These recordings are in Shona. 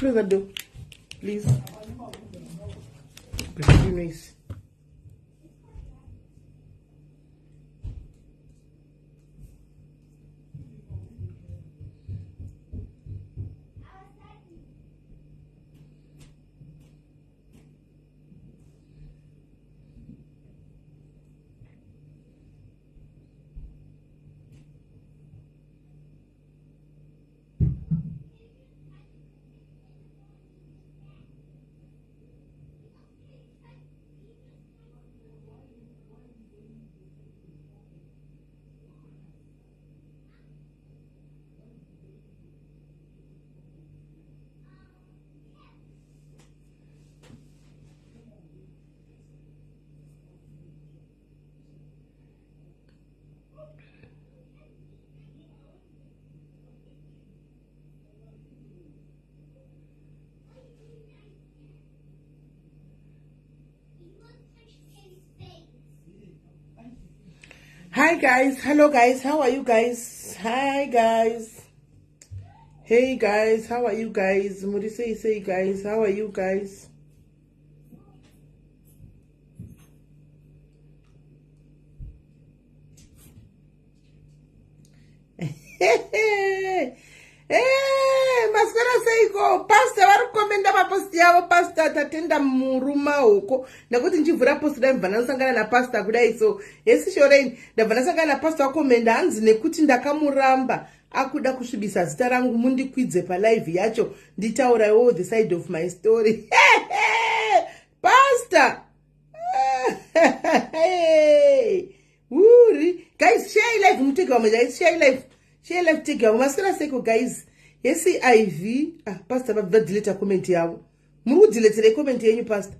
Close that door, please. Very nice. Hi guys, hello guys, how are you guys? Hi guys. Hey guys, how are you guys? Muri say say guys, how are you guys? Maswera seiko pastor vari kukomenda paposti yavo pastor tatenda muruma hoko nekuti ndichivhura posti dai ndibva ndasangana napastor kudai so hesi shoraini ndabva ndasangana napastor akomenda hanzi nekuti ndakamuramba akuda kusvibisa zita rangu mundikwidze palive yacho nditauraiwo the side of my story. Pastor, uri guys, share live mutege vamwe guys, share live, share live tege vamwe. Maswera seko guys? Yesi iv. Ah, pastor vadeleta comment yavo. Muri kudileterei comment yenyu, pastor?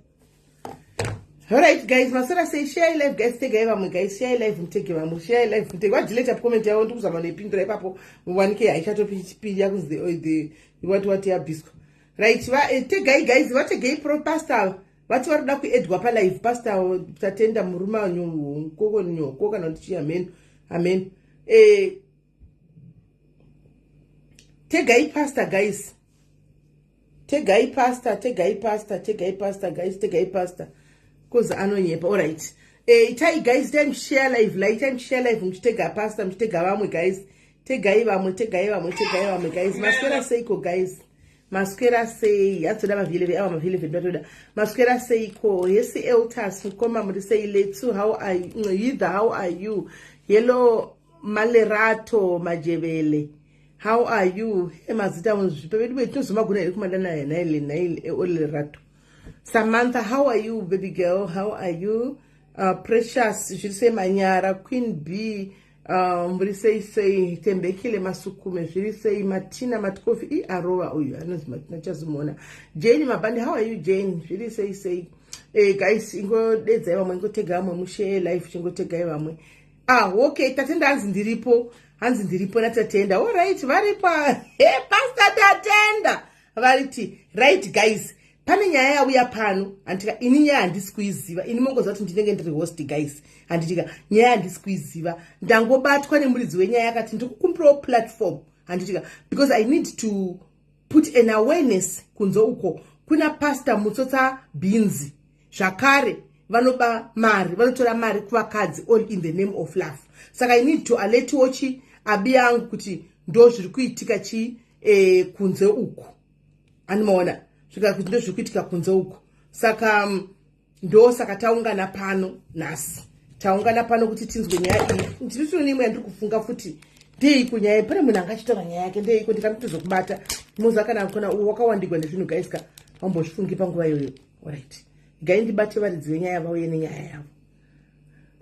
Alright guys, maswera sei? Share live guys, tegai vamwe guys, share live mutege vamwe, share live mutege. Vadeleta comment yavo, ndikuzama noipindura ipapo wanike haichatopinda kunzi the what what yabviswa. Right, va tegai guys, vategei pro pastor. Vati vari kuda kuedwa palive, pastor Tatenda murume nyokoko nyoko kana kuti chii, amen amen. Tegai pastor guys, tegai pastor, tegai pastor, tegai pastor guys, tegai pastor cause anonyepa. Alright, itai guys, itai mushare live la, itai mushare live muchitega pastor, muchitega vamwe guys, tegai vamwe, tegai vamwe, tegai vamwe guys. Maswera seiko guys? Maswera sei? Hatsoda mavhileve ava, mavhileve ndatoda. Maswera seiko? Hesi Eltas mukoma, muri sei? Letsu, how are you? Either, how are you? Hello Malerato Majebele, how are you? Emazita muzvipo vedu vetinozomagona here kumadana naile naile olerato. Samantha, how are you baby girl? How are you? Precious, zviri sei? Manyara Queen B, muri sei sei? Tembekile Masukume, zviri sei? Matina Matkofi i arova uyu anonzi Matina chazimuona. Jane Mabandi, how are you Jane? Zviri sei sei? Guys, ingodedzai vamwe, ingotega vamwe, mushare live, chingotegai vamwe. Ah, okay, Tatenda hanzi ndiripo, hanzi ndiripo naTatenda. Alright, varipo. Hey, Pastor Tatenda variti right guys, pane nyaya yauya pano handitika. Ini nyaya handisi kuiziva ini, mongoziva kuti ndinenge ndiri host guys, handitika. Nyaya handisi kuiziva, ndangobatwa nemuridzi wenyaya akati ndikukumbirawo platform, handitika, because I need to put an awareness kunze uko kuna Pastor Mutsotsa Bhinzi zvakare vanoba mari, vanotora mari kuvakadzi all in the name of love. Saka I need to alertiwo chi abi yangu kuti ndo zviri kuitika chi kunze uku, animaona svika kuti ndo zviri kuitika kunze uku. Saka ndo saka taungana pano nhasi, taungana pano kuti tinzwe nyaya iyi. Ndiri tino neimwe yandiri kufunga futi, ndeiko nyaya? Pane munhu angachitaura nyaya yake, ndeiko? Ndikatozokubata moza kana kana wakawandigwa nezvinhu guys ka, wambozvifungi panguva iyoyo. Alright, gai ndibate varidzi venyaya vauye nenyaya yavo.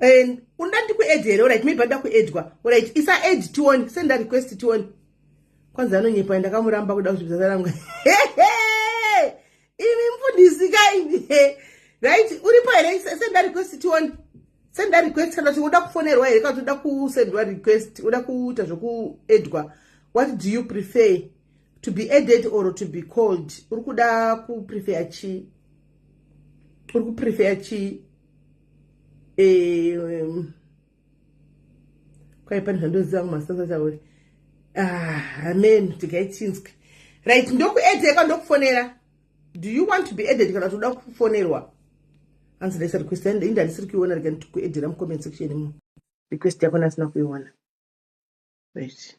And unoda ndikuadd here? Alright, maybe anoda kuaddwa. Alright, isa add tione, senda request tione. Kwanzi anonyepa, ndakamuramba kuda kuzvibvisa rangu. Imi mufundisi kaini, right? Uripo here? Senda request tione, senda request. Kana kuti uda kufonerwa here, kana kuti uda kusendwa request, uda kuita zvokuaddwa? What do you prefer, to be added or to be called? Uri kuda kuprefer chii? Uri kuprefer chii? Kwai pane zvandoziva kumasasatauri. Ah, amen, tigaichinzwe. Right, ndokuedheka, ndokufonera. Do you want to be added kana kuti uda kufonerwa? Hanzi ndaisa request, indi handisiri kuiona. Rega ndikuedhera mucomment section imo. Request yako ndasina kuiona. Right,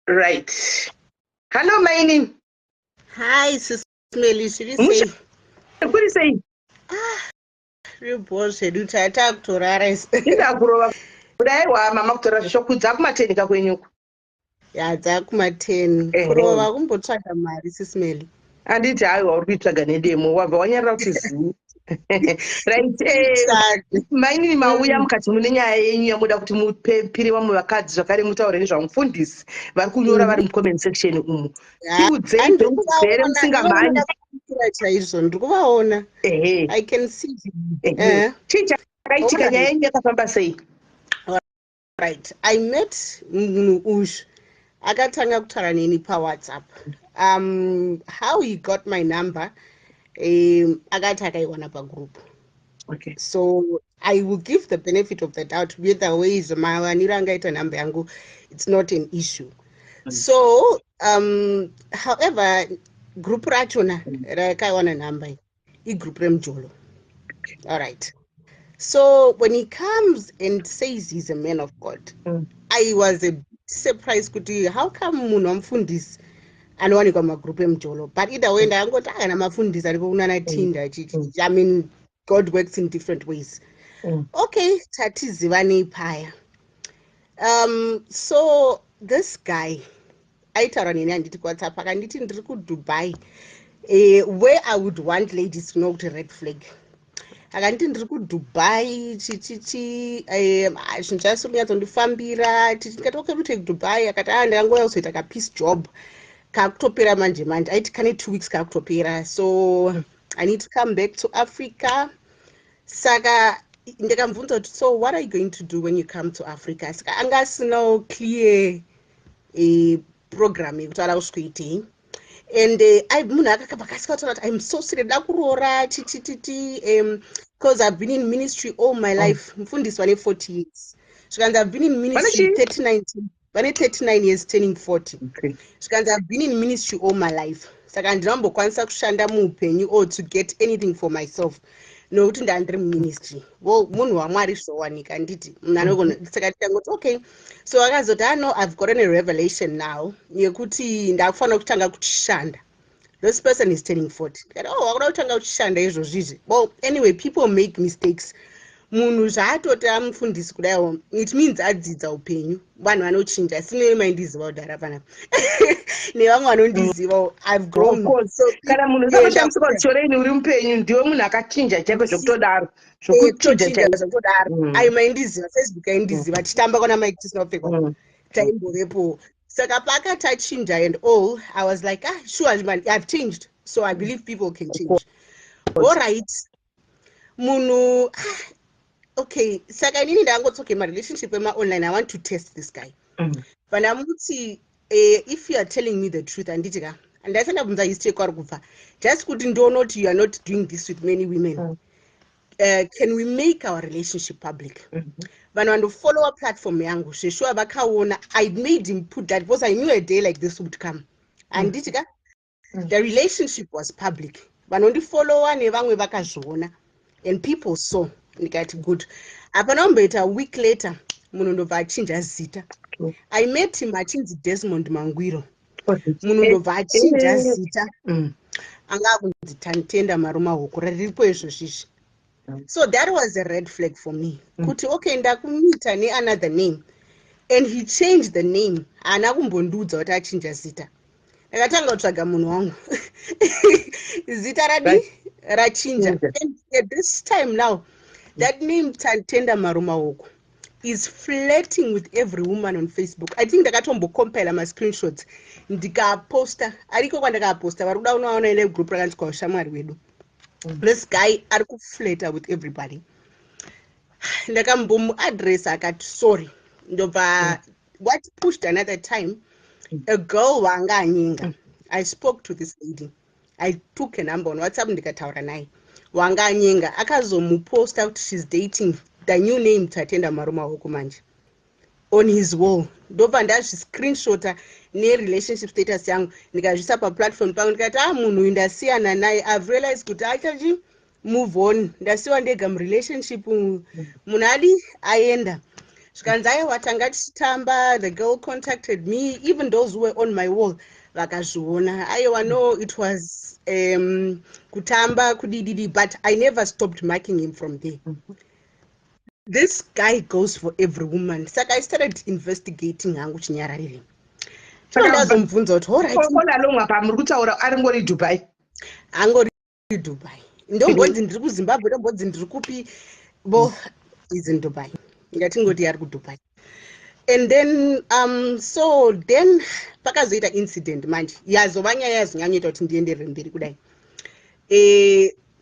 right. Hello, mainini. Hi, Sis Melly, zviri sei? Kuri sei? Zviripo zvedu, tatakutorara isu. Indakurova kudai wa mama kutora zvesho kudza kuma-10 kakwenyuko. Ya, dzakuma-10. Kurova kumbotsvaga mari, Sis Melly. Handiti? Haiwa, uri kuitsvaga nedemo, wabva wanyarira kuti zii. Right, mainini, mauya mukati mune nyaya yenyu yamuda kuti mupire vamwe vakadzi zvakare, mutaure nezvamufundisi vari kunyora vari mucomment section umu. Tiudzei pekuzere musingamhanyi. Chaizvo, ndiri kuvaona. I can see. Chii chakaitika? Nyaya yenyu yakafamba sei? Right, I met munhu uyu, akatanga kutaura neni paWhatsApp. How he got my number, akati akaiwana pagroup. So I will give the benefit of the doubt. Either ways, mawaniro angaita nhamba yangu, it's not an issue. So however, group rachona rakaiwana nhamba iyi igroup remujolo. All right, so when he comes and says he's a man of God, I was a bit surprised kuti how come munhu wamufundisi anowanikwa mumagroup emujolo? But either way, ndakangoti akana mafundisi ariko kunana Tinder. I mean, God works in different ways. Okay, tatizivanei paya. So this guy aitaura neni, handiti, kuWhatsApp, akanditi ndiri kuDubai, where I would want ladies to know kuti red flag. Akanditi ndiri kuDubai, chichichi, zvinhu zvasiri kunyatsondifambira. Ndikati okay, kuti Dubai? Akati a ndakangouya kuzoita kapiece job kakutopera manje manje. Aiti kane 2 weeks kakutopera, so I need to come back to Africa. Saka ndikamubvunza kuti so what are you going to do when you come to Africa? Saka anga asinawo clear program yekuti ada kusvikoitei. And munhu akakabva kasika kutaura kuti I'm so serious, da kuroora, chichititi, because I've been in ministry all my life. Mufundisi vane 40 years. Zvikanzi I've been in ministry 39, vane 39 years, turning 40. Zvikanzi I've been in ministry all my life, saka handina kumbokwanisa kushanda muupenyu or to get anything for myself nokuti ndandiri muministry. Well, munhu waMwari zvowanika, nditi munhu anogona. Saka titangoti okay. So akazoti ano ah, I've gotten a revelation now yekuti ndakufanira kutanga kuchishanda. This person is turning 40. Ndikati oh, wakuda kutanga kuchishanda izvozvizvi? Well, anyway, people make mistakes. Munhu zvaatoti amufundisi kudaiwo, it means adzidza upenyu. Vanhu vanochinja. Sinei maindiziva kudhara panapa nevamwe vanondizivawo, I've grown. So kana munhu usakoshamisika kuti choreni uri mupenyu, ndiwe munhu akachinja chaiko zvekutodaro. Zvokutochinja zvekutodaro. Ai, maindiziva, Facebook aindiziva, tichitamba kwana Mike tisina kupfekwa, taimbovepo. Saka paakati achinja and all, I was like, ah, sure man, I've changed, so I believe people can change. All right, munhu ah, okay. Saka inini ndangoti okay, marelationship emaonline, I want to test this guy. Vandamuti if you are telling me the truth, handiti ka, handaisa ndabvunza history kwaari kubva, just kuti ndione kuti you are not doing this with many women. Can we make our relationship public? Vanhu vandofollowa platform yangu zveshuwa vakaona. I made him put that because I knew a day like this would come, handiti ka? The relationship was public. Vanondifollowa nevamwe vakazviona and people saw. Ndikati good. Hapana kumboita week later, munhu ndobva achinja zita. I met him achinzi Desmond Mangwiro. Munhu ndobva achinja zita. Anga akunzi Tantenda Maruma Hoko, riripo izvozvizvi. So that was a red flag for me kuti okay, ndakumita neanother name and he changed the name, haana kumbondiudza kuti achinja zita. Ndakatanga kutsvaga munhu wangu, zita radi rachinja. And at this time now, that name Tantenda Marumahoko is flirting with every woman on Facebook. I think ndakatombocompila mascreenshots, ndikaposta, ariko kwandakaposta. Vari kuda unoaona ine group rakanzi kwaushamwari wedu. This guy ari kuflirta with everybody. Ndakambomuadress, akati sorry. Ndobva what pushed another time, a girl wanga anyenga. I spoke to this lady, I took a number on WhatsApp, ndikataura naye. Wanga anyenga akazomuposta kuti she's dating. The new name, Tatenda Marumahoko manje on his wall. Ndobva ndazviscreenshota nerelationship status yangu, ndikazvisa paplatform pangu, ndikati, "A ah, munhu uyu ndasiyana naye. I've realized kuti achachi move on. Ndasiwa ndega murelationship, munhu adi aenda." Zvikanzi, "Aiwa, tanga tichitamba. The girl contacted me." Even those who were on my wall vakazviona. "Aiwa, no, it was kutamba kudididi." But I never stopped marking him from there. This guy goes for every woman. Saka I started investigating hangu chinyararire. Ndazomubvunza kuti, "Alright." Apa muri kutaura aringori Dubai? Angori Dubai. Ndombonzi ndiri kuZimbabwe, ndombonzi ndiri kupi. Bo is in Dubai, ngatingoti ari kuDubai. And then so then pakazoita incident manje, yazova nyaya yazonyanyoita kuti ndienderere mberi kudai.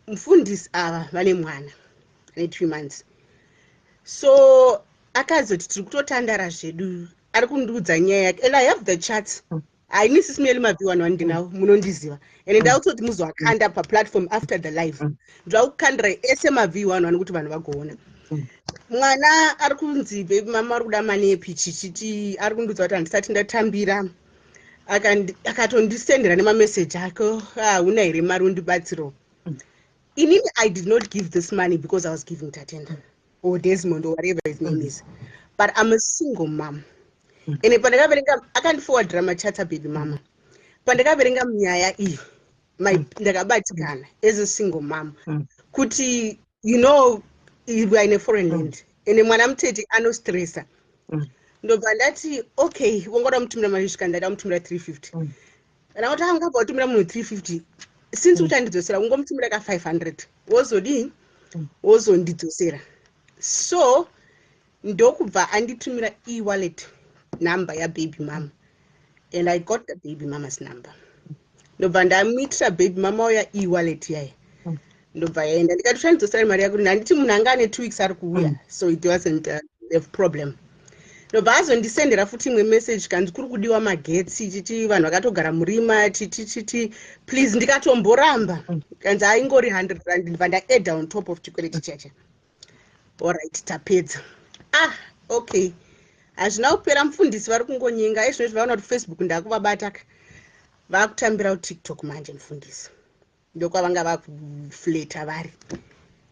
Mufundisi ava vane mwana ane 3 months. So akazoti tiri kutotandara zvedu, ari kundiudza nyaya yake, and I have the chats. Haini sisimeli mav11 ndinawo, munondiziva, and ndakutoti muzoakanda paplatform after the live. Ndoda kukandira ese mav11 kuti vanhu vagoona. Mwana ari kunzi, "Baby mama ari kuda manepi." Chichiti ari kundiudza kuti, "Handisati ndatambira." Akatondisendera nemameseji ake, "Hauna here mari undibatsiro?" Inini I did not give this money because I was giving Tatenda or Desmond or whatever his name is, but I'm a single mom. Ende pandakaverenga, akandiforwardira machats ababy mama. Pandakaverenga munyaya iyi, ndakabatikana as a single mom kuti we are in a foreign land, ende mwana mutete anostressa. Ndobva ndati, "Okay, wongoda mutumira mari." Svika ndada mutumira 350. Kana kuti angabva watumira munhu 350, since uchandidzosera, ungomutumira ka 500, wozodii? Wozondidzosera. So ndokubva anditumira e-wallet number yababy mama, and I got the baby mama's number. Ndobva ndamuitira baby mama uya e-wallet yaya. Ndobva yaenda. Ndikati, "Uchandidzosera mari yako." Handiti munhu anga ane 2 weeks ari kuuya? So it wasn't a problem. Ndobva azondisendera futi imwe message, kanzi kuri kudiwa magetsi, chichi, vanhu vakatogara murima, chichi chiti, "Please." Ndikatomboramba. Kanzi aingori R100. Ndibva ndaadda on top of chikwereti chacha. Alright, tapedza. Ah, okay, hazvina kupera. Mufundisi vari kungonyenga ezvinozvi. Vaona kuti Facebook ndakuvabata ka, vakutambira kuTikTok manje. Mufundisi ndokwavanga vakuflirta vari.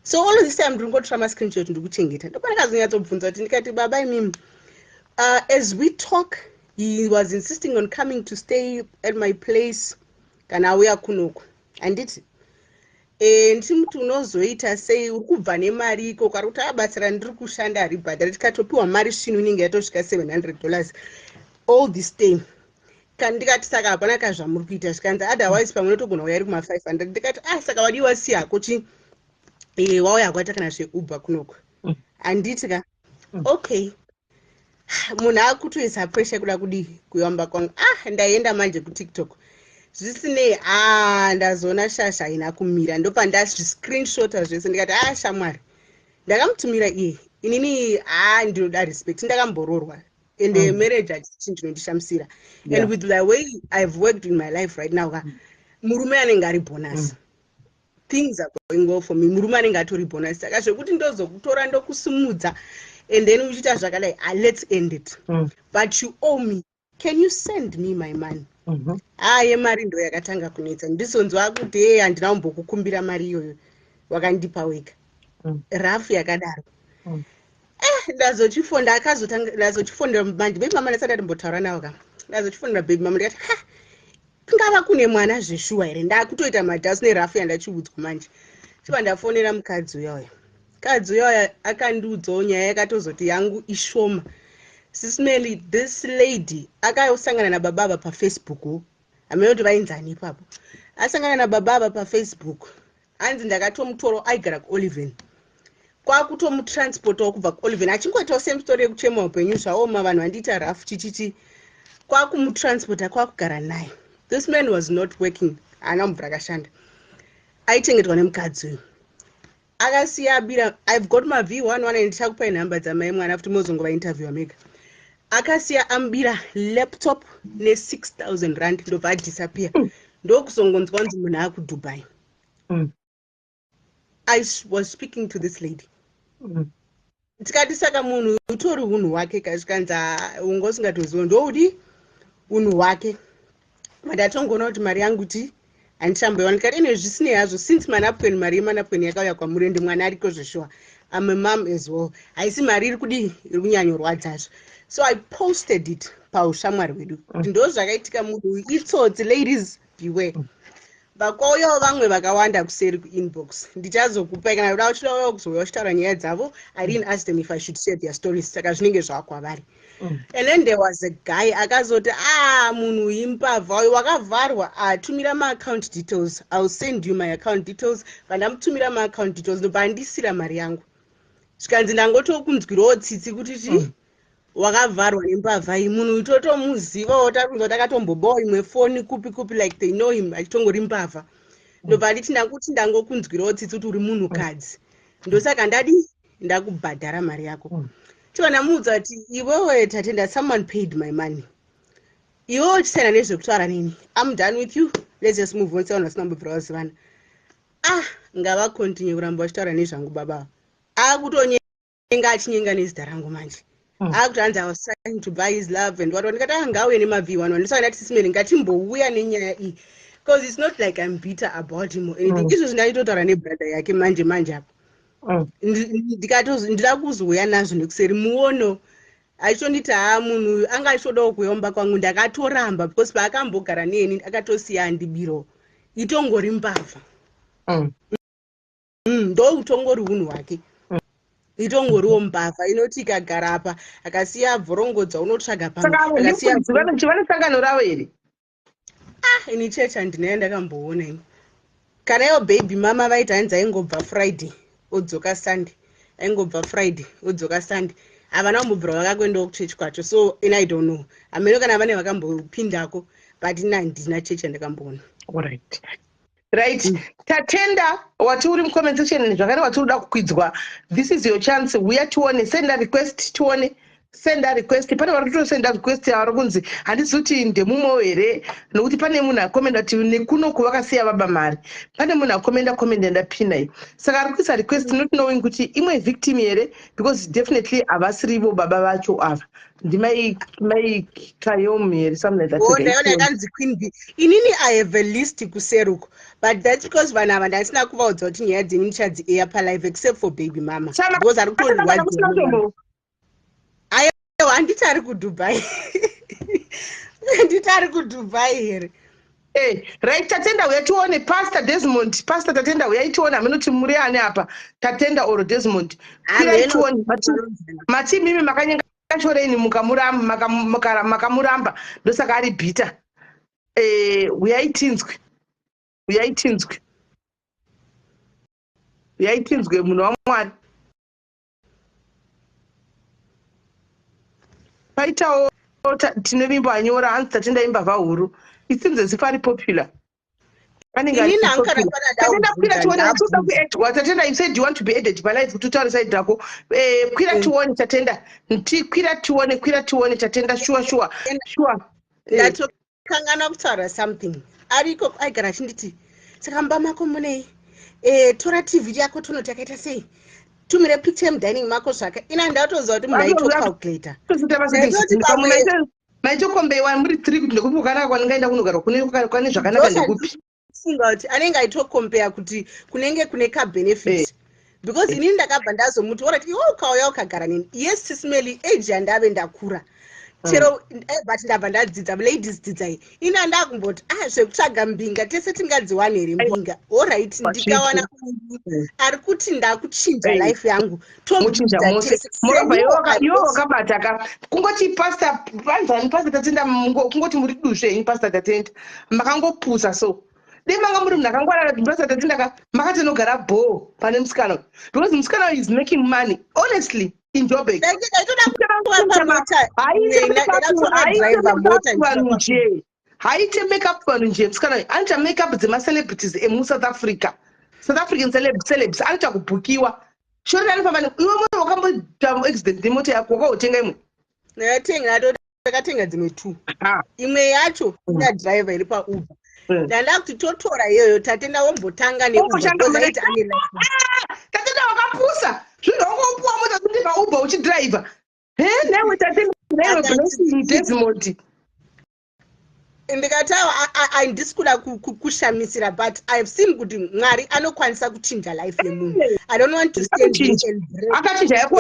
So all this time ndiri ngotora mascreenshot, ndiri kuchengeta. Ndopandakazonyatsobvunza kuti, ndikati, "Baba imimi," as we talk, he was insisting on coming to stay at my place kana auya kunoku. Handiti ndichimuti, "Unozoita sei? Uri kubva nemari ikoko?" Ari kuti, "Abatsira, ndiri kushanda, haribhadhari. Tikatopiwa mari svinu inenge yatosvika $700 all this time." Ndikati, "Saka hapana kazvamuri kuita?" Zvikanzi, "Otherwise pamwe unotogona kuya iri kuma500." Ndikati, "Ah, saka wadiwa si hako chi wauya kwaita kana zveUber kunoku." Handiti ka? Okay, munhu akutoisa pressure kuda kudii kuyamba kwangu. Ah, ndaenda manje kuTikTok. Zvisinei, a ndazoona shasha haina kumira. Ndobva ndazviscreenshota zvese. Ndikati, "A ah, shamwari." Ndakamutumira iye. Inini, ha, ndinoda respect. Ndakambororwa, and marriage hachichi ndinondishamisira. And with the way I've worked in my life right now ka, murume anenge ari bonus. Things are going well for me. Murume anenge atori bonus. Saka zvekuti ndozokutora, ndokusimudza, and then uchiita zvakadai, ah, let's end it. But you owe me. Can you send me my money? Ha, yemari ndo yakatanga kunetsa. Ndizonzwa kuti, "Hey, handina kumbokukumbira mari iyoyo, wakandipa wega." Rafu yakadaro. Ndazochifonda, akazotanga, ndazochifondera manje baby mama. Ndasati ndimbotaura navo ka. Ndazochifondera baby mama, ndikati, "Ha, kungava kune mwana zveshuwa here?" Ndakutoita madhasi nerafu yandachiudzwa manje. Chibva ndafonera mukadzi uya uya. Mukadzi uya uya akandiudzawo nyaya yakatozoti yangu ishoma. Sismely, this lady akasangana nababa ava paFacebook. Hamene kuti vainzani ipapo. Asangana nababa ava paFacebook, hanzi ndakatomutoro, aigara kuOliven, kwakutomutransportawo kubva kuOliven, achingoitawo same story yekuchema, upenyu zvaoma, vanhu vandiita rafu, chichichi. Kwakumutransporta, kwakugara naye. This man was not working, haana mubvura akashanda, aichengetwa nemukadzi uyu. Akasiya abira. I've got mav11 and ndichakupai nhamba dzamai mwana futi, mozongova interview mega. Akasiya amubira laptop ne6 000 rand, ndobva adisappear. Ndokuzongonzwa kunzi munhu akuDubai. I was speaking to this lady. Tikati saka munhu utori unhu hwake kazvikanzi unga usingatoziva ndoudi unhu hwake. Mandatongoona kuti mari yangu ti handichamboiwana. Ndikati ine zvisinei hazvo, since manapukeni, mari yemanapukeni yakauya kwamuri, ende mwana ariko zveshuwa. I'm a mom as well. Haisi mari iri kudii, iri kunyanyorwadzazvo. So I posted it paushamwari hwedu kuti ndo zvakaitika, munhu uyu itsotsi, ladies beware. Vakwauyawo vamwe vakawanda kuseri kuinbox. Ndichazokupai kana kuda uchida kuzouya uchitaura nyaya dzavo. I didn't ask them if I should share their stories, saka zvinenge zvava kwavari. And then there was a guy akazoti, "Ah, munhu uyu imbavha uyu, wakavharwa. Atumira maaccount details, I will send you my account details." Vandamutumira maaccount details, ndobva andisira mari yangu. Zvikanzi, "Ndangotokunzwirawo tsitsi kuti chi wakavharwa nembavha iyi." Munhu uyu totomuzivawo, takunzwa kuti akatombobawo imwe foni kupi kupi, like they know him, achitongori mbavha. Ndobva nditi, "Ndakuti ndangokunzwirawo tsitsi kuti uri munhukadzi, ndosaka ndadi ndakubhadhara mari yako." Tibva ndamuudza kuti, "Iwewe Tatenda, someone paid my money. Iwewe uchisiyana nezvekutaura neni. I'm done with you, let's just move on sevanhu vasina kumbobvira vazivana." Ah, ngavacontinue kuramba vachitaura nezvangu baba. Akutonyenga, achinyenga nezita rangu manje. Akuti hanzi I was trying to buy his love and what. Ndikati angauye nemavhi one. Ndosaka ndati, Sis Melly, ngatimbouya nenyaya iyi, because it's not like I'm bitter about him or anything. Izvozvi ndaitotaura nebrother yake manje manje apa. Ndida kuzouya nazvo nekuseri muono. Achitonditi, "Haa, munhu uyu anga achitodawo kuuya kwangu, ndakatoramba because paakambogara neni akatosiya andibiro, itongori mbavha." Ndo utongori unhu hwake. Itongoriwo mbavha inoti ikagara apa, akasiya bvorongodza, unotsvaga pamwe. Vane sangano ravo here? Ah, ini chechi handina yandakamboona ini. Kana iwo baby mama vaiti hanzi aingobva Friday odzoka Sunday, aingobva Friday odzoka Sunday. Havana kumbobvira vakakuendawo kuchechi kwacho, so in I don't know hameno kana vane vakambopindako, but ina handina chechi yandakamboona. Alright, right. Tatenda, wati uri mucomment section zvakare, wati uda kukwidzwa. This is your chance. Uya tione, senda request tione, senda request. Pane vari kutosenda request vari kunzi handisi kuti ndemumwewo here, nokuti pane munhu akomenda kuti nekunoku vakasiya baba mari. Pane munhu akomenda comment yandapina iyi, saka ari kuisa request not knowing kuti imwe victim here, because definitely havasirivo baba vacho ava. Ndimai mai Kayom here, something like that. Oh, ndaiona yakanzi Queen B. Inini I have a list kuseruko, but that's because vanhu ava ndandisina kuvaudza kuti nyaya dzenyu ndichadzi-air palive, except for baby mama, because ari kutorwadziwa. Aiwa, handiti ari kuDubai? Handiti ari kuDubai here? Hey, right, Tatenda, uya tione. Pastor Desmond, Pastor Tatenda, uyai tione. Hamunoti muri ani apa, Tatenda or Desmond? Kwirai tione. Mati mimi makanyenga choreni, makamuramba, ndosaka ari bitter. Uyai tinzwe, uyai tinzwe, uyai tinzwe munhu waMwari. Paitawo tine vimbo anyora, hanzi Tatenda imbavha huru. It seems as if ari popular. Tatenda, kwira tione, toda kuedwa. Tatenda, you said you want to be added palive kuti utaure side rako. Kwira tione, Tatenda, kwira tione, kwira tione, Tatenda. Sure, sure, sure. Ndatokanganwa kutaura something. Ariko aigara achinditi, "Saka mumba mako munei? Tora TV yako tonoti yakaita sei, tumire picture yemudining mako." Zvaka ina ndatoziva kuti munhu aitocalculata. Maitokombewa muri three kuti ndekupi kwakanaka kwandingaenda kunogara, kune zvakanaka ndekupi? Funga kuti anenge aitokompeya kuti kunenge kune kabenefit, because inini ndakabva ndazomuti, "Alright, iwe ukauya ukagara neni, yes, Sis Melly, age yandave ndakura chero, but ndabva ndadzidza. Ladies, dzidzai. Ini handakumboti, ah, zvekutsvaga mbinga tese tingadziwana here mbinga? Alright, ndikawana uyu ari kuti ndakuchinja life yangu." Muchinja mose. Iwe wakabata ka kungoti pastor vanzani, Pastor Tatenda, kungoti muri dusve ini. Pastor Tatenda, makangopusa. So dei manga muri munhu akangwarara, Pastor Tatenda ka, makatonogara bho pane musikana, because musikana is making money honestly in Joburg. Vanhu nje haite makeup, vanhu nje musikana anoita makeup dzemacelebrities emuSouth Africa, South African celebs, anoita kubhukiwa. Shoreni anofamba. Iwe mwe wakamboita accident nemota yako, wakautenga imwe? Ndakatenga dzimwe two. Imwe yacho ina driver iri paUber. Ndanda kuti totora iyoyo, Tatenda wombotanga neuber. Tatenda wakapusa. Zvinhu wangopuwa mota kuti pauber. uchidhiraivha. He, naiwe Tatenda, naiwe Blessing Desmond. Ndikati awa, handisi kuda kushamisira, but I have seen kuti Mwari anokwanisa kuchinja life yemunhu. I don't want to stand here and brag. Akachinja yako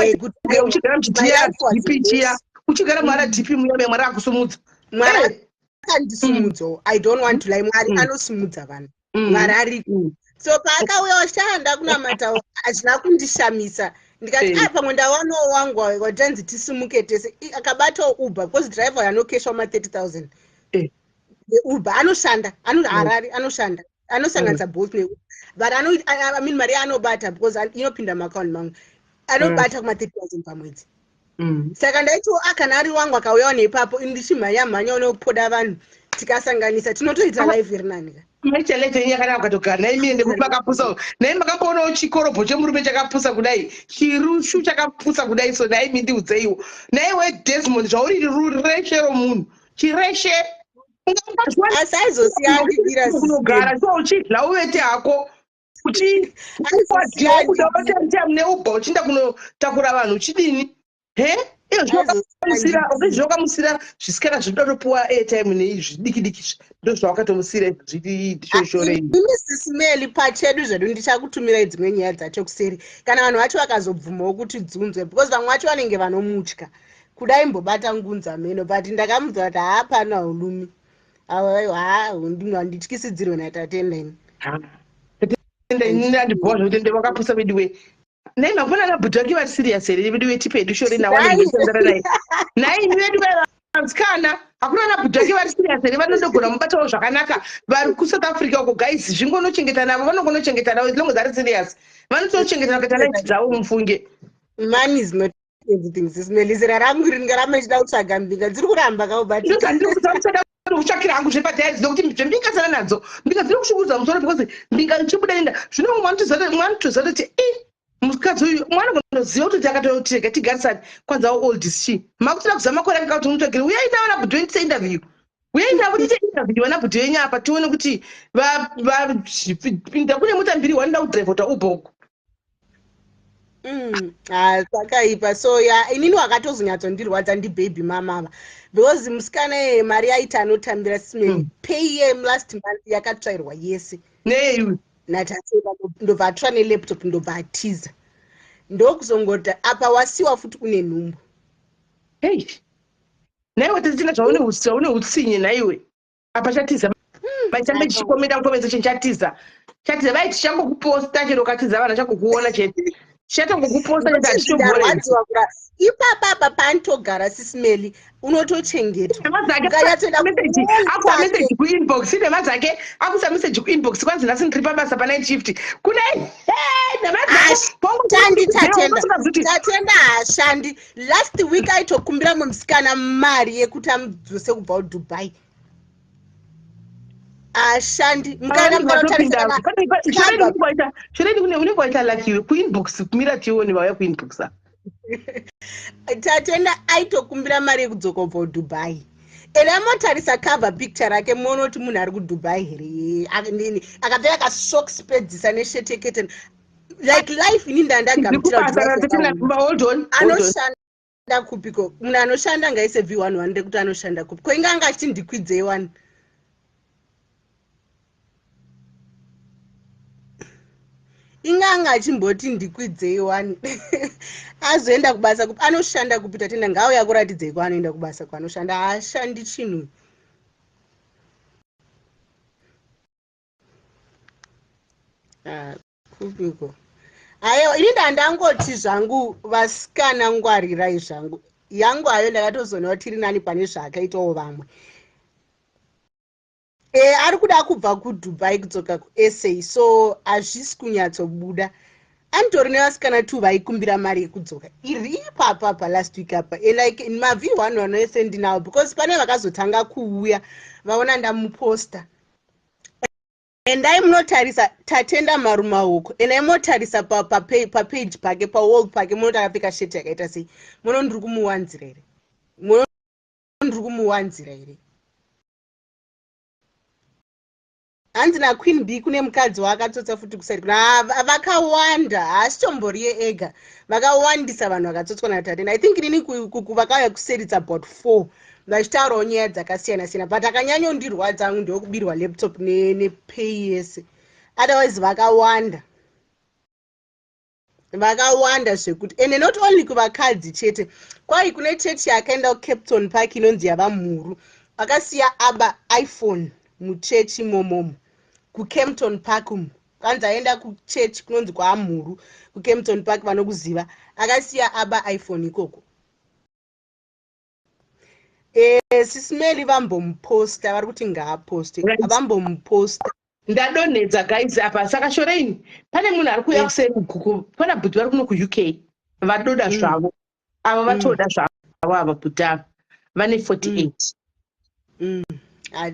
uchigara muchidp chiya, uchigara muRDP muya, Mwari akusumudza. Mwari akandisimudzawo. I don't want to lie, Mwari anosimudza vanhu. Mwari ariko. So paakauya wachitanda kunamatawo, hazvina kundishamisa. Ndikati, "Ah, pamwe ndawanawo wangu watanzi tisimuke tese." Akabatawo Uber, because driver anokeshwa ma30 000 neUber. Anoshanda Harare, anoshanda, anosanganisa Bolt neUber, but I mean, mari yaanobata, because inopinda muakaunti mangu, anobata kuma30 000 pamwedzi. Saka ndaitiwo, akana ari wangu akauyawo neipapo, ndichimhanya mhanya nokupoda vanhu, tikasanganisa tinotoita life iri nani ka. Maichalete yakanaka ukatogara naimire nekuti makapusa. Nai makamboonawo chikorobho chemurume chakapusa kudai, chirushu chakapusa kudai? So naimi ndiudzeiwo, naiwe Desmond, zvauri rureshe romunhu, chireshe. Asi aizosiya andibira. Kunogara so uchidla uvete hako, uchiuda neUber, uchienda kunotakura vanhu, uchidini? He, iyo zvakamusira zvisikana zvinoda kutopuwa airtime nei, zvidiki diki, ndo zvawakatomusira zviri shoshore. Imi Sis Melly, pachedu zvedu ndichakutumirai dzimwe nyaya dzacho kuseri, kana vanhu vacho vakazobvumawo kuti dzunzwe, because vamwe vacho vanenge vanomutya kuda imbobata ngunza meno. But ndakamudza kuti haapana ulumi, handityisidzirwe naTatenda ini. Inini andibhowa zvokuti nde wakapusa veduwe. Nai makona nabhuti vake vari serious here veduwe? Tipe hedu shore nawanendosenzana naye. Nai imi vedu vasikana, hakuna nabhuti vake vari serious here, vanondogona mubatawo zvakanaka, vari kuSouth Africa uko? Guys, zvingonochengeta navo, vanongonochengeta navo as long as ari serious, vanotochengetana kuita life dzavo, mufunge. Money is not everything, Sis Melly. Zera rangu ringaramba ichida kutsvaga mbinga dziri kuramba kaubati. Kutsvakira hangu zvepadhairi nokuti zvembinga sana nadzo, mbinga dziri kushungurudza musoro, because mbinga ichibuda enda zvino mwana toziva kuti i mukadzi uyu mwana kunoziva kuti akatoti rega tigarisane kwanza old is she. Makutoda kuziva makore ake kuti umutsvagire. Uyai navo nabhuti wenyu tiite interview, uyai navo tiite interview vanabhuti venyu apa, tione kuti vapinda kune mota mbiri, wanoda kudhiraivhota Uber uku. Ah, zvakaipa. So ya, inini wakatozonyatsondirwadza ndibaby mama ava, because musikana iyeye mari yaiti anotambira simeni pay yelast month yakatsvairwa yese. Nei? Natatenda. Ndobva atora nelaptop, ndobva atiza, ndokuzongota apa wasiwa futi une nhumbu. Hei, naiwe titina zvaune utsinye naiwe. Apa chatiza, maichambe chichikomenda kukomedza chinhu, chatiza, chatiza. Vai tichangokuposta chero ukatiza, vanhu vachangokuona chete, tichatongokuposta chete, hatichobhorei. Ndarwadziwa kura ipapa apa paanotogara, Sis Melly, unotochengetwa. Ukanyatsoenda Akuwa meseji kuinbox, nhema dzake, akuisa meseji kuinbox, kwanzi nhasi ndiri pabasa panight shift kuna nhema. Hashandi Tatenda, Tatenda haashandi. Last week aitokumbira musikana mari yekuti amudzose kubva kuDubai. Haashandi. Mukana mukanotarisa. Shoreni unenge waita lucky kuinbox, kumira tione vauya kuinbox. Tatenda aitokumbira mari yekudzoka kubva kuDubai. Ende amotarisa cover picture rake, muone kuti munhu ari kuDubai here. Akapfeka kasocks pedzisa nesheti yeketen, like life ini ndandagamuchira. Hold on, hold on. Anoshanda kupiko munhu anoshanda? Ngaise V11 rekuti anoshanda kupi? Ko inga anga achiti ndikwidzei wani. Inga anga achimboti ndikwidzei wani. Azoenda kubasa kupi? Anoshanda kupi Tatenda? Ngaauya kuratidzei kwaanoenda kubasa, kwaanoshanda. Haashandi chinhu. Ah, kupiko? Aiwa, ini ndandangoti zvangu vasikana ngwarirai zvangu. Yangu hayo ndakatozoona kuti tiri nani pane zvaakaitawo vamwe. Ari kuda kubva kuDubai kudzoka kuSA, so hazvisi kunyatsobuda. Anitori nevasikana two vaikumbira mari yekudzoka iri ipapa pa last week apa. Like maV11 ese ndinawo, because pane vakazotanga kuuya vaona ndamuposta. Endai munotarisa Tatenda Marumaoko, endai munotarisa papage pake, pawall pake, munoti akapfeka sheti yakaita sei. Muno ndiri kumuwanzira here? Muno ndiri kumuwanzira here? Hanzi naQueen B kune mukadzi waakatsotsa futi kuside. Kuna vakawanda, haasitomboriye ega, vakawandisa vanhu vakatsotswa naTatenda. I think inini vakauya kuseri, it's about four, vachitaurawo nyaya dzakasiyana siyana, but akanyanyondirwadza angu ndewekubirwa laptop nepay yese. Otherwise vakawanda, vakawanda zvekuti. Ende not only kuvakadzi chete, kwai kune chechi yakaenda kuCape Park inonzi yavaMhuru, akasiya aba iPhone muchechi imomomo kuCampton Park umu. Kanzi aenda kuchechi kunonzi kwaMhuru kuCampton Park, vanokuziva, akasiya aba iPhone ikoko. Sis Melly vambomuposta, vari kuti ngaaposte. Vambomuposta. Ndadonhedza guys apa. Saka Shoreini, pane munhu ari kuuya kuseri kuku, pana bhuti vari kuno kuUK, vadoda zvavo ava, vatoda zvavo ava bhuti ava, vane 48.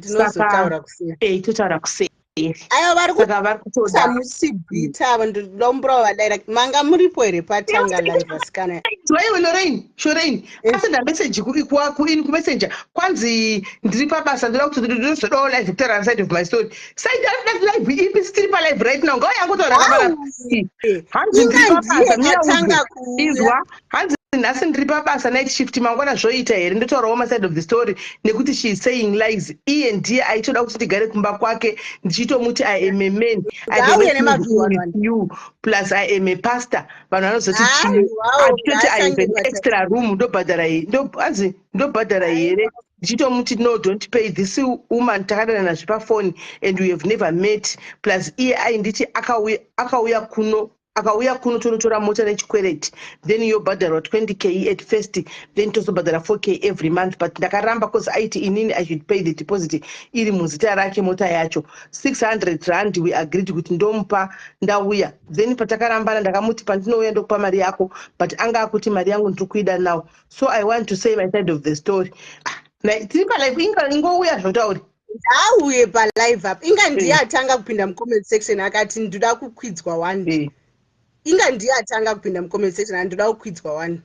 Tinozotaura kuseri. Totaura kuseri. Aiwa, vari Saka vari kutoda. Kusamusibhita avo, ndomburawo vadaira. Manga muripo here patanga live, asikana? Iwe Lorraine, Shoreini, asenda message kuini, kuMessenger, kwanzi ndiri pabasa, ndoda kuti ndozodawo live kutaura side of my story. Side live ipi? Tiri palive right now, ngauya angotaura kapana. Hanzi ndiri pabasa. Atanga. Izwa, hanzi nhasi ndiri pabasa, night shift, mangwana zvoita here? Ndotaurawo maside of the story nekuti she is saying lies. Iye ndiye aitoda kuti ndigare kumba kwake, ndichitomuti I am a man, I Ngauye cannot nemavi live one with you, plus I am a pastor, vanhu vanozoti chii? Aiwawo, Achitoti I have an ngaashange. extra room, ndobhadhara hanzi ndobhadhara here? Ndichitomuti no, don't pay this woman, takadanana zvepafoni and we have never met. Plus iye ainditi akauya kuno, akauya kuno tonotora mota nechikwereti, then yobhadharwa 20K at first, then tozobhadhara 4K every month, but ndakaramba cause aiti inini I should pay the deposit iri muzita rake mota yacho. R600 we agreed kuti ndomupa ndauya. Then patakarambana ndakamuti pandinouya ndokupa mari yako, but anga akuti mari yangu ndiri kuida now, so I want to say my side of the story. Ah, tiri palive, inga ingouya zvotauri. Ngauye palive up. Inga ndiye atanga kupinda mucomment section akati ndoda kukwidzwa one. Inga ndiye atanga kupinda mucomment section ati ndoda kukwidzwa one.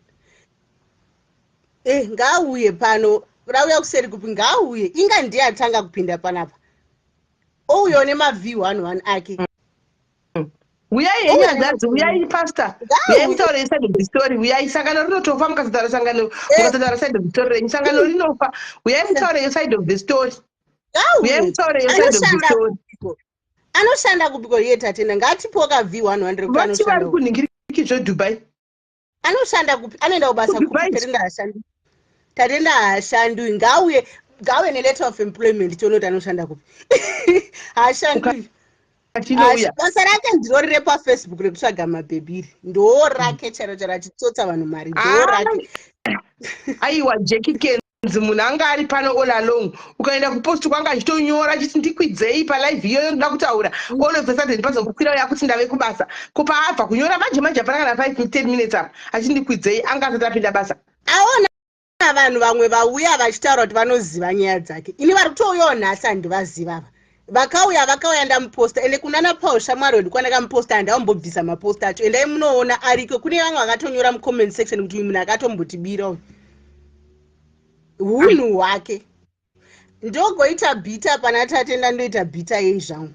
Ngauye pano, rauya kuseri kupi? Ngauye, inga ndiye atanga kupinda panapa, ouyawo nemav 11 ake. Uyai henyu hanzvadzi, uyai pastor, uyai mutaure side of the story, uyai. Sangano rinotofa mukasataura sangano, mukasataura side of the story renyu, sangano rinofa. Uyai mutaure side of the story, uyai mutaure side of the story. Anoshanda kupiko iye Tatenda? Ngatipoka v100. Vati vari kunhingiriki Dubai. Anoshanda kupi? Anoenda kubasa kupi? Tatenda haashandi, Tatenda haashandui. Ngauye, ngauye neletter of employment, tione kuti anoshanda kupi. Haashandui. Basa rake ndirori repaFacebook rekutsvaga mabhebhiri, ndo rake charo charo, achitsotsa vanhu mari, ndo rake. Aiwa, Jackie Kenzi, munhu anga ari pano all along. Ukaenda kupost kwanga achitonyora achiti ndikwidzei palive iyoyo, ndoda kutaura. All of a sudden pazokukwira yakuti ndave kubasa. Kupaabva kunyora manje manje, hapana kana 5 10 minutes apa, achindikwidzei, anga asati apinda basa. Aona vanhu vamwe vauya vachitaura kuti vanoziva nyaya dzake. Ini vari kutouyawo nhasi handivaziva ava. Vakauya, vakauya ndamuposta. Ende kunana Paul shamwari wedu kwandakamuposta, handaumbobvisa maposta acho, endai munoona ariko. Kune vamwe vakatonyora mucomment section kuti uyu munhu akatombotibira uyu, hunhu hwake. Ndogoita bhita pana Tatenda, ndoita bhita yei zvangu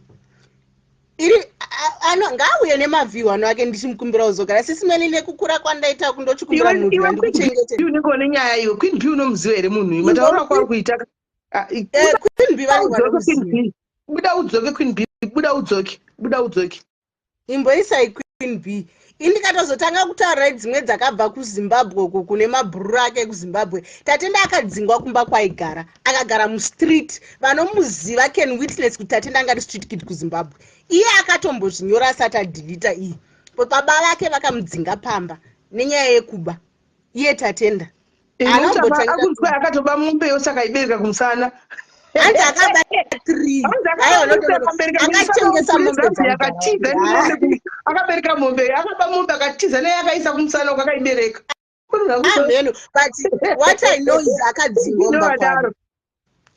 iri? Ngauye nemavhiwano ake, ndichimukumbira kuzogara. Sis Melly, nekukura kwandaita kundochikumbira munhu andikuchengete. Unenge une nyaya iwe. Queen B unomuziva here munhu uyu? Matauro ako ari kuita. Queen B vanenge vanomuziva. Buda udzoke, Queen B, buda udzoke, buda udzoke. Imboisai Queen B. Indikatozotanga kutaurirai dzimwe dzakabva kuZimbabwe uku, kune mabhururu ake ekuZimbabwe. Tatenda akadzingwa kumba kwaigara, akagara mustreet. Vanomuziva can witness kuti Tatenda angari street kid kuZimbabwe. Iye akatombozvinyora asati adhilita iyi. Baba vake vakamudzinga pamba nenyaya yekuba, iye Tatenda. Akunzwa akatoba mombe yose, akaibereka kumusana. Hanzi akaba three, akatengesa mombe. Akatiza, akabereka mombe, akaba mombe, akatiza naye, akaisa kumusana uko, akaibereka. Ameno, but what I know is akadzingwa kumba kwavo.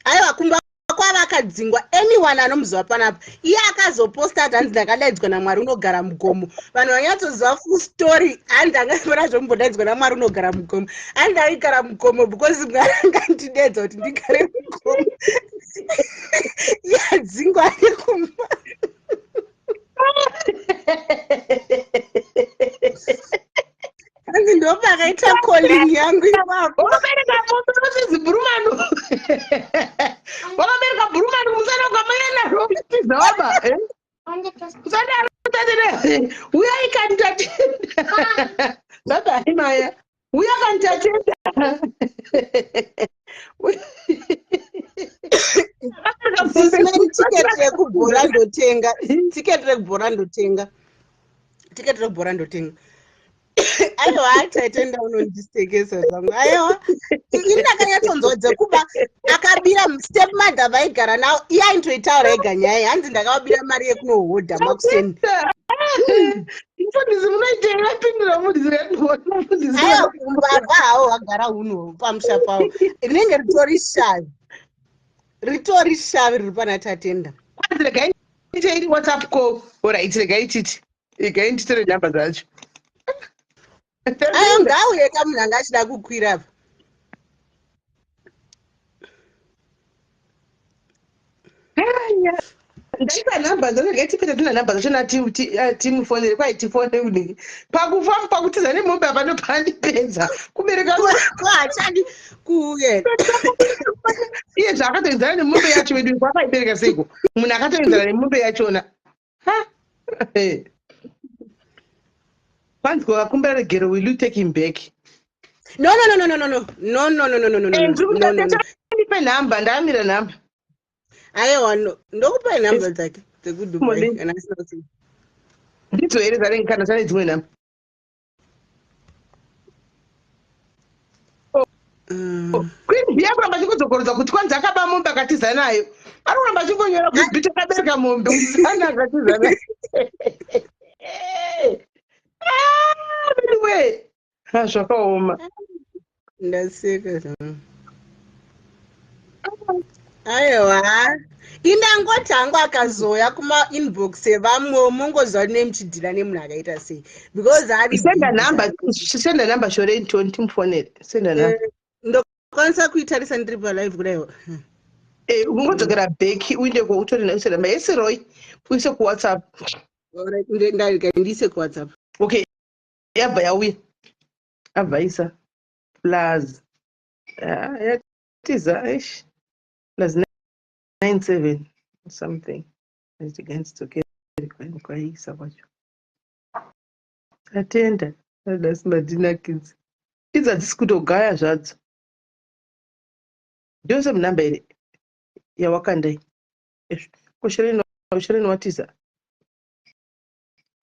Aiwa, kumba kwavo akadzingwa. Anyone anomuziva panapa, iye akazoposta ati hanzi ndakadaidzwa naMwari unogara mugomo. Vanhu vanyatsoziva full story. Hanzi angafana zvokumbodaidzwa naMwari unogara mugomo. Hanzi aigara mugomo because Mwari angandidaidza kuti ndigare mugomo. Yadzingwa ari kumba. Hanzi ndopakaita calling yangu ipapo. Wakabereka mombe unozizi bhurumanu. Wakabereka bhurumanu musana ukamanya nazvo uchitiza waba. Usadaro tatenda. Uyai kani tatenda. Baba maya. Uya kani tatenda. Tiketi rekubhora ndotenga. Tiketi rekubhora ndotenga. Tiketi rekubhora ndotenga. Aiwa, Tatenda unondisekesa zvangu. Aiwa, ini ndakanyatsonzwa dzekuba akabira step mother vaigara nawo. Iye aintoitaura ega nyaya, hanzi ndakavabira mari yekunohodha makuseni. Mufundisi munoitei? Vapindura mufundisi, mufundisi. Aiwa, mbavha hawo hwagara hunhu pamusha pavo, rinenge ritori shavi, ritori shavi riri pana Tatenda. Kwanzi regai ndiite WhatsApp call. Alright, regai titi. Regai nditore nhamba dzacho. Aiwa, ngauye ka munhu anga achida kukwira apa. Ndaisa nhamba dzacho, regai tipete tina nhamba dzacho na timufonere kwai tifone kunenge. Pakufa pakutiza nemombe apa ndopandipedza. Kubereka Ko hachadi kuuye. Iye zvaakatoenzana nemombe yacho wedu kwakaibereka seiko? Munhu akatoenzana nemombe yachona. Ha? Kwanzi kwakakumbira regero, will you take him back? No, no, no, no, no, no, no, no, no, no, no, no, no. Ndiri No, no, no. Ndipe nhamba, ndamira nhamba. Aiwa, no, ndokupai nhamba dzake dzekuDubai Moni. kana asina kuti. Ndidzo here dzanenge kana dzane dzimwe nhamba? Queen B akuramba achingudzokorodza kuti kwanzi akaba mombe akatiza nayo. Ari kuramba achingonyora kuti Bit akabereka mombe musana akatiza nayo. Ah, anyway. Ah, zvakaoma. Ndaseka zvangu. Aiwa, indangoti hangu akazoya kumainbox evamwe, mungoziva kuti nemuchidhira nemunhu akaita sei, because ari Senda nhamba, senda nhamba shore toni timufonere. Senda nhamba. Ndokwanisa kuitarisa ndiri palive kudaiwo? Eh, ungodzokera back uinde kwautore naise nhamba yese Roy uise kuWhatsApp. Ndiise kuWhatsApp. Okay, yabva yauya. Abva isa plus. Ah, yatiza eish. Plus 97 something. Against kwaisa kwacho. Atenda. Adasi madinakidzi. Idzi hadzisi kutogaya zvadzo. Ndiyo same number here yawakandai? Ko Shereni watiza?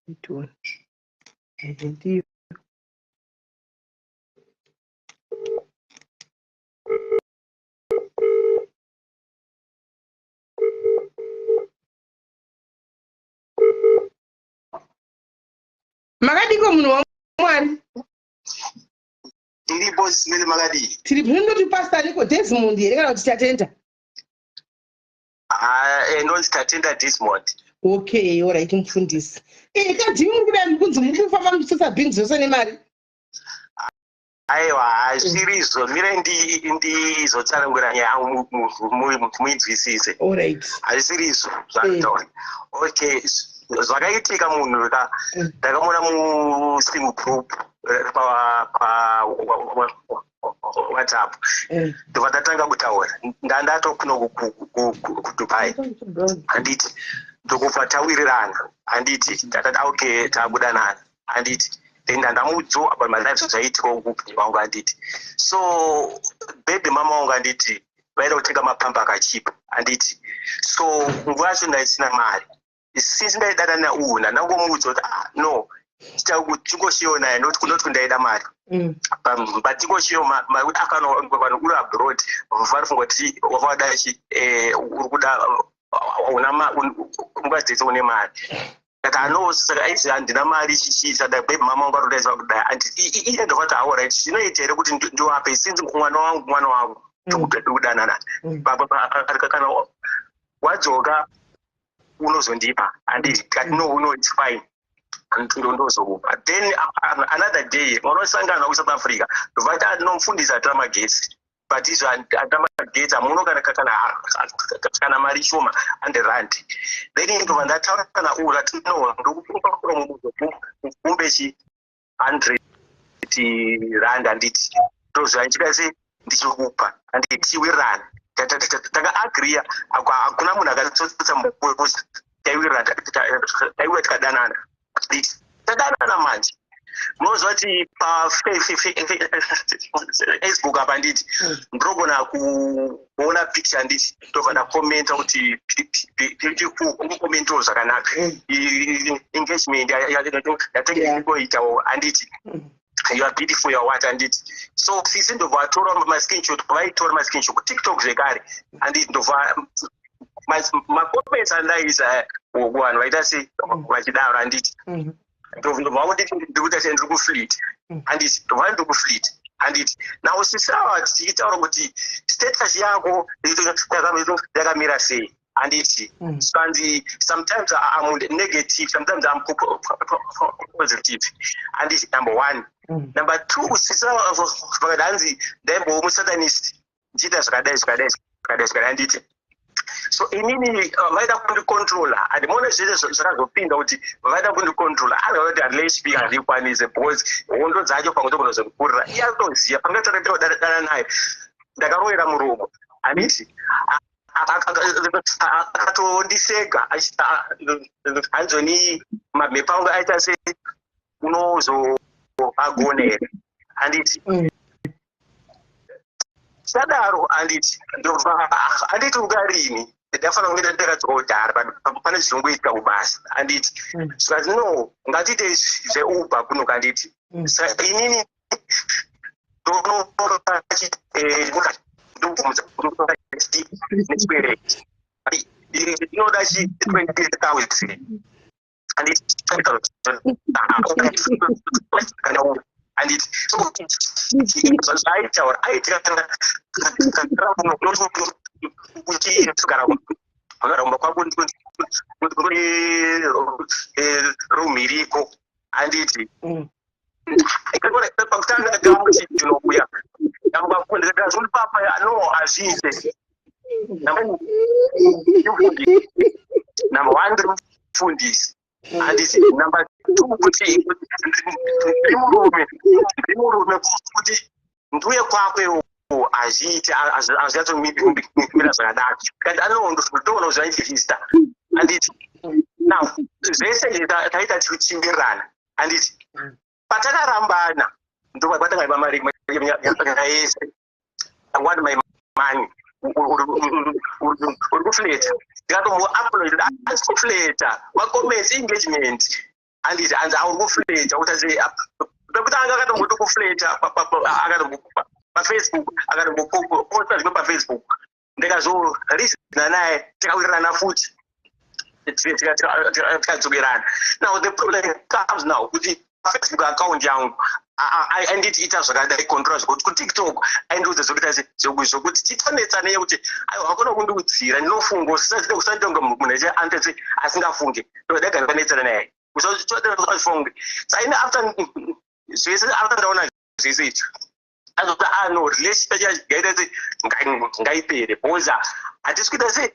Itione. Ehe, ndiyo. Makadiko munhu waMwari? Tiripo simene, makadii? Tiri ndinoti Pastor niko Desmond here kana kuti Tatenda? Ndonzi Tatenda Desmond. Okay, alright mufundisi. Kadii muri kudai kunzi muri kufamba muchitsotsa bhinzi zvose nemari? Aiwa, hazvirizvo. Mire ndizotsanangura nyaya yangu muinzwisise. Alright. Hazvisirizvo zvakataura. Okay, zvakaitika munhu ka ndakamuona musingle group pa WhatsApp. Ndobva ndatanga kutaura, ndandato kuno kuDubai, handiti? Ndokubva tawirirana, handiti? Ndakati okay, tabudanana, handiti? Then ndandamudzo about my life, zvaiitika uku wangu, handiti? So baby mama wangu, handiti, vaida kutenga mapamba akachipa, handiti? So nguva yacho ndaisina mari. Since ndaidana nauyu, ndandangomuudza kuti ah, no, tingoshiyo naye, not kuti ndaida mari. But tingoshiyo mari kuti akana vanhu uri abroad varifunga kuti wavada chi uri kuda una nguva dzese une mari. Saka ano saka aizi handina mari chichi. Saka baby mama wangu arikudaizva kudai, iye ndokati alright, zvinoita here kuti ndiwape since mwana wangu, mwana wangu ndikudanana kana wadzoka unozondipa, handiti? Kati no, no, it's fine, ndozokupa. Then another day vanosangana kuSouth Africa, ndobva nomufundisi atora magetsi. But izvo handina magetsi hamuno kana mari shoma, R100. Then ndobva ndataura kana ura tino ndokumbe chi R100, handiti? Ndozvandichida se ndichikupa, handiti? Tiwirirana, takaagriya, hakuna munhu akatsotsa mukosi. Taiwirirana, taiwira, tikadanana, handiti? Tadanana manje, munoziva kuti paFacebook apa, handiti, ndinogona kuona picture, handiti, ndobva ndakomenta kuti beautiful, kungokomentawo zvakanaka, engagement yatenge ikoitawo, handiti? You are beautiful, you are what, handiti? So sisi ndobva vatora mascreenshot, vaitora mascreenshot kuTikTok zvekare, handiti? Ndobva macomments andaisa kuvanhu vaita se vachidaro, handiti? Ndobva kunditi ndikuita se ndiri kuflirt, handiti? Ndobva ndiri kuflirt, handiti? Now sisi ava tichitaura kuti status yako yakamira sei, handiti? Kanzi sometimes I'm negative, sometimes I'm positive, handiti? Number one. Number two, sisi vakati hanzi ndaimbova musatanist, ndichiita zvakadai, zvakadai, zvakadai, zvakadai, handiti? So inini vaida kundicontrola. Handimaona zvese zvakazopinda kuti vaida kundicontrola. Anoda kuti relationship handikwanise because hondo dzacho pamwe tokunozokurira. Iye atoziva pangatadana naye, ndakarovera muromo, handiti? Akatondisega hanzoni mamhepo angu aita se unozoagona here, handiti? Sadaro, handiti, ndobva handiti ungarini ndafanira kunge ndakadzoka kudhara, but pane zvinongoitika kubasa, handiti? Zvikati no, ngatiite zveUber kuno, handiti? Saka inini ndobvumidza nechikwereti inoda chi 20,000, handiti? Handiti? So zvaaitaura aitika uchigara kumba kwako room iriko, handiti? Pakutanga ndamuti ndinouya, ndazondipapa no, hazviite. Number one, ndiri mufundisi, handiti? Number two, kuti ndiri murume, ndiri murume, kuti ndiuye kwako hazviiti, hazvinyatsomira zvakadaro. Kati anotoona zvaindivhista, handiti? Now zvese izvi taita tichiwirirana, handiti? Patakarambana ndopatangaiba mari yese. I want my money, uri kuflirta. Ndikatomboupload asi kuflirta, macomments, engagement, handiti? Hanzi auri kuflirta. Kuti pekutanga akatomboti kuflirta paFacebook, akatomboposta zvimwe paFacebook. Ndikazorizina naye, tikawirirana futi, tikadzokerana. Now the problem comes now kuti Facebook account yangu anditi ita zvakadai, control zvekuti kuTikTok aindiudza zvekuita zvokuti titonetsane yekuti aiwa, hakuna kundiudzira, ndinofunga usatonga munhu andetse asingafunge, ndodaga ndakanetsana naye usafunge. Saini after zvese, after ndaona zvese izvi, azoti ah no, relationship yaita se ngaipere because hatisi kuita se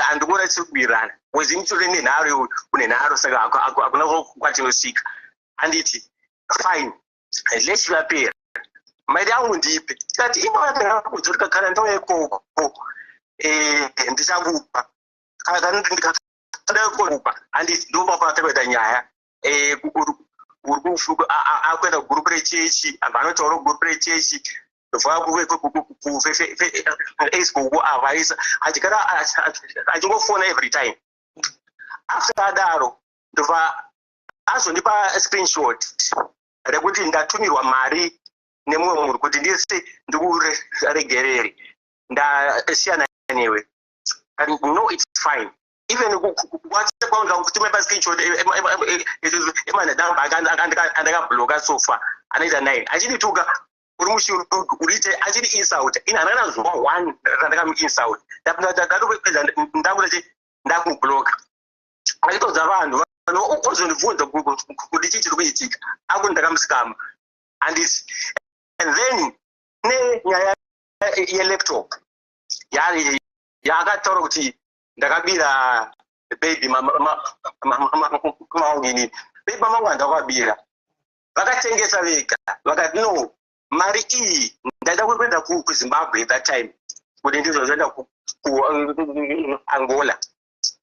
handikuona tiri kuwirirana because ini tiri nenharo, une nharo, saka hakuna kwatinosvika, handiti? Fine, relationship yapera, mari yangu ndipe. Tikati imaakudzorika kana ndauya ikoko ndichakupa, kana ndikupa, handiti? Ndopapatakaita nyaya, akuenda kugurupu rechechi, vanotaura kugurupu rechechi, Facebook avaisa achigara achingofona every time. After adaro, ndobva azondipa screenshot rekuti ndatumirwa mari nemumwe munhu kuti ndise ndikuregerere, ndasiyana newe. No, it's fine. Even WhatsApp kwangu kutumira pascreenshot emanhamba andakabloka so far anoita nine, achindituka, uri mushirudu, uriite, achindi insult. Ini handakana zuva one randakamuinsult. Ndatopedza, ndakuti ndakubloka, achitodza vanhu ozondibvunza kuti chii chiri kuitika, akuti ndakamusikama, handiti? And then nenyaya Yelaptop yaakataura kuti ndakabira baby mangu. Inini baby mamangu handakabira, vakatengesa vega. Vakati, "No, mari iyi ndaida kuenda kuZimbabwe that time, kuti ndizoenda kuAngola."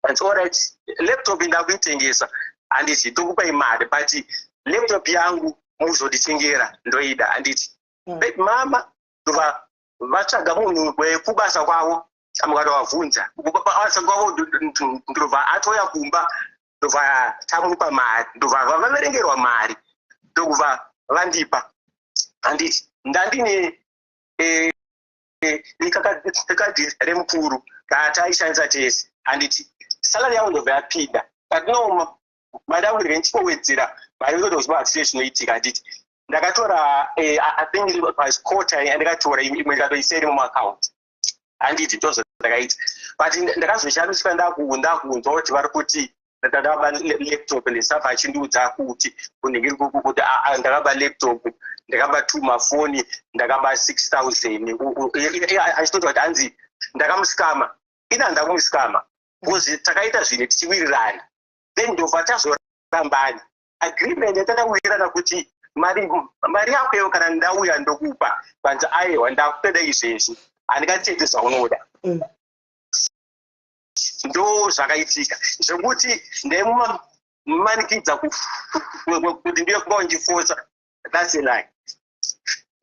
And, "Alright, laptop ndakuitengesa, handiti? Tokupai mari, but laptop yangu muzonditengera, ndoida, handiti?" Baby mama ndobva vatsvaga munhu wekubasa kwavo, mukatovabvunza kubasa kwavo, ndobva atouya kumba, ndobva tamupa mari, ndobva vaverengerwa mari, ndokubva vandipa, handiti? Ndandine kadhi remukuru kataishandisa tese, handiti? Salary yangu ndobva yapinda, but no, mari yangu ndinge ndichingowedzera mari inotoziva zvinoitika, handiti? Ndakatora, I think paquarter, ndakatora imwe, ndikatoisa iri mumaakaunti, handiti? Ndozvo ndakaita, but ndakazoshamiswa ndakunzwa kuti vari kuti ndakaba laptop nesafa, achindiudza kuti kuti ndakaba laptop, ndakaba two mafoni, ndakaba 6000, achitoti kuti hanzi ndakamusikama. Ini handakumusikama, because takaita zvinhu tichiwirirana, then ndobva tazorambana. Agreement yatakawirirana kuti mari yako iyo kana ndauya ndokupa. Vanzi, "Aiwa, ndakupeda izvezvi, handingatete zvaunoda." Ndo zvakaitika zvekuti ndaimumanikidza kuti ndiye kuba undifosa, that's a lie.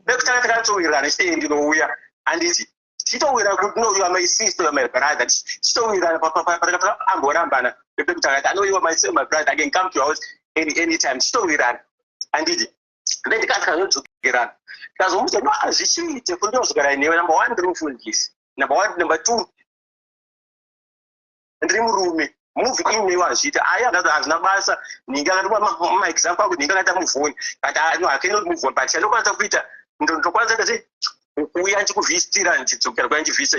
Pekutanga takatowirirana chitee ndinouya, handiti? Tichitowirana kuti no, you are my sister, you are my brother. Tichitowirirana amborambana pekutanga ti, "No, you are my brother, I can come to your house anytime." Tichitowirirana, handiti? Then tikazodzokerana, tikazomuti, "No, hazvichiite kuti ndinozogara newe. Number one, ndiri mufundisi, number one. Number two, ndiri murume. Move in newe hazviiti." Ayi, akati hazvina basa. Ninge akati maexample ako, ninge akaita move on, but no, I cannot move on, but chandokwanisa kuita, ndokwanisa kuti kuuya ndichikuvhistira, ndichidzokera, kuuya ndichivhista,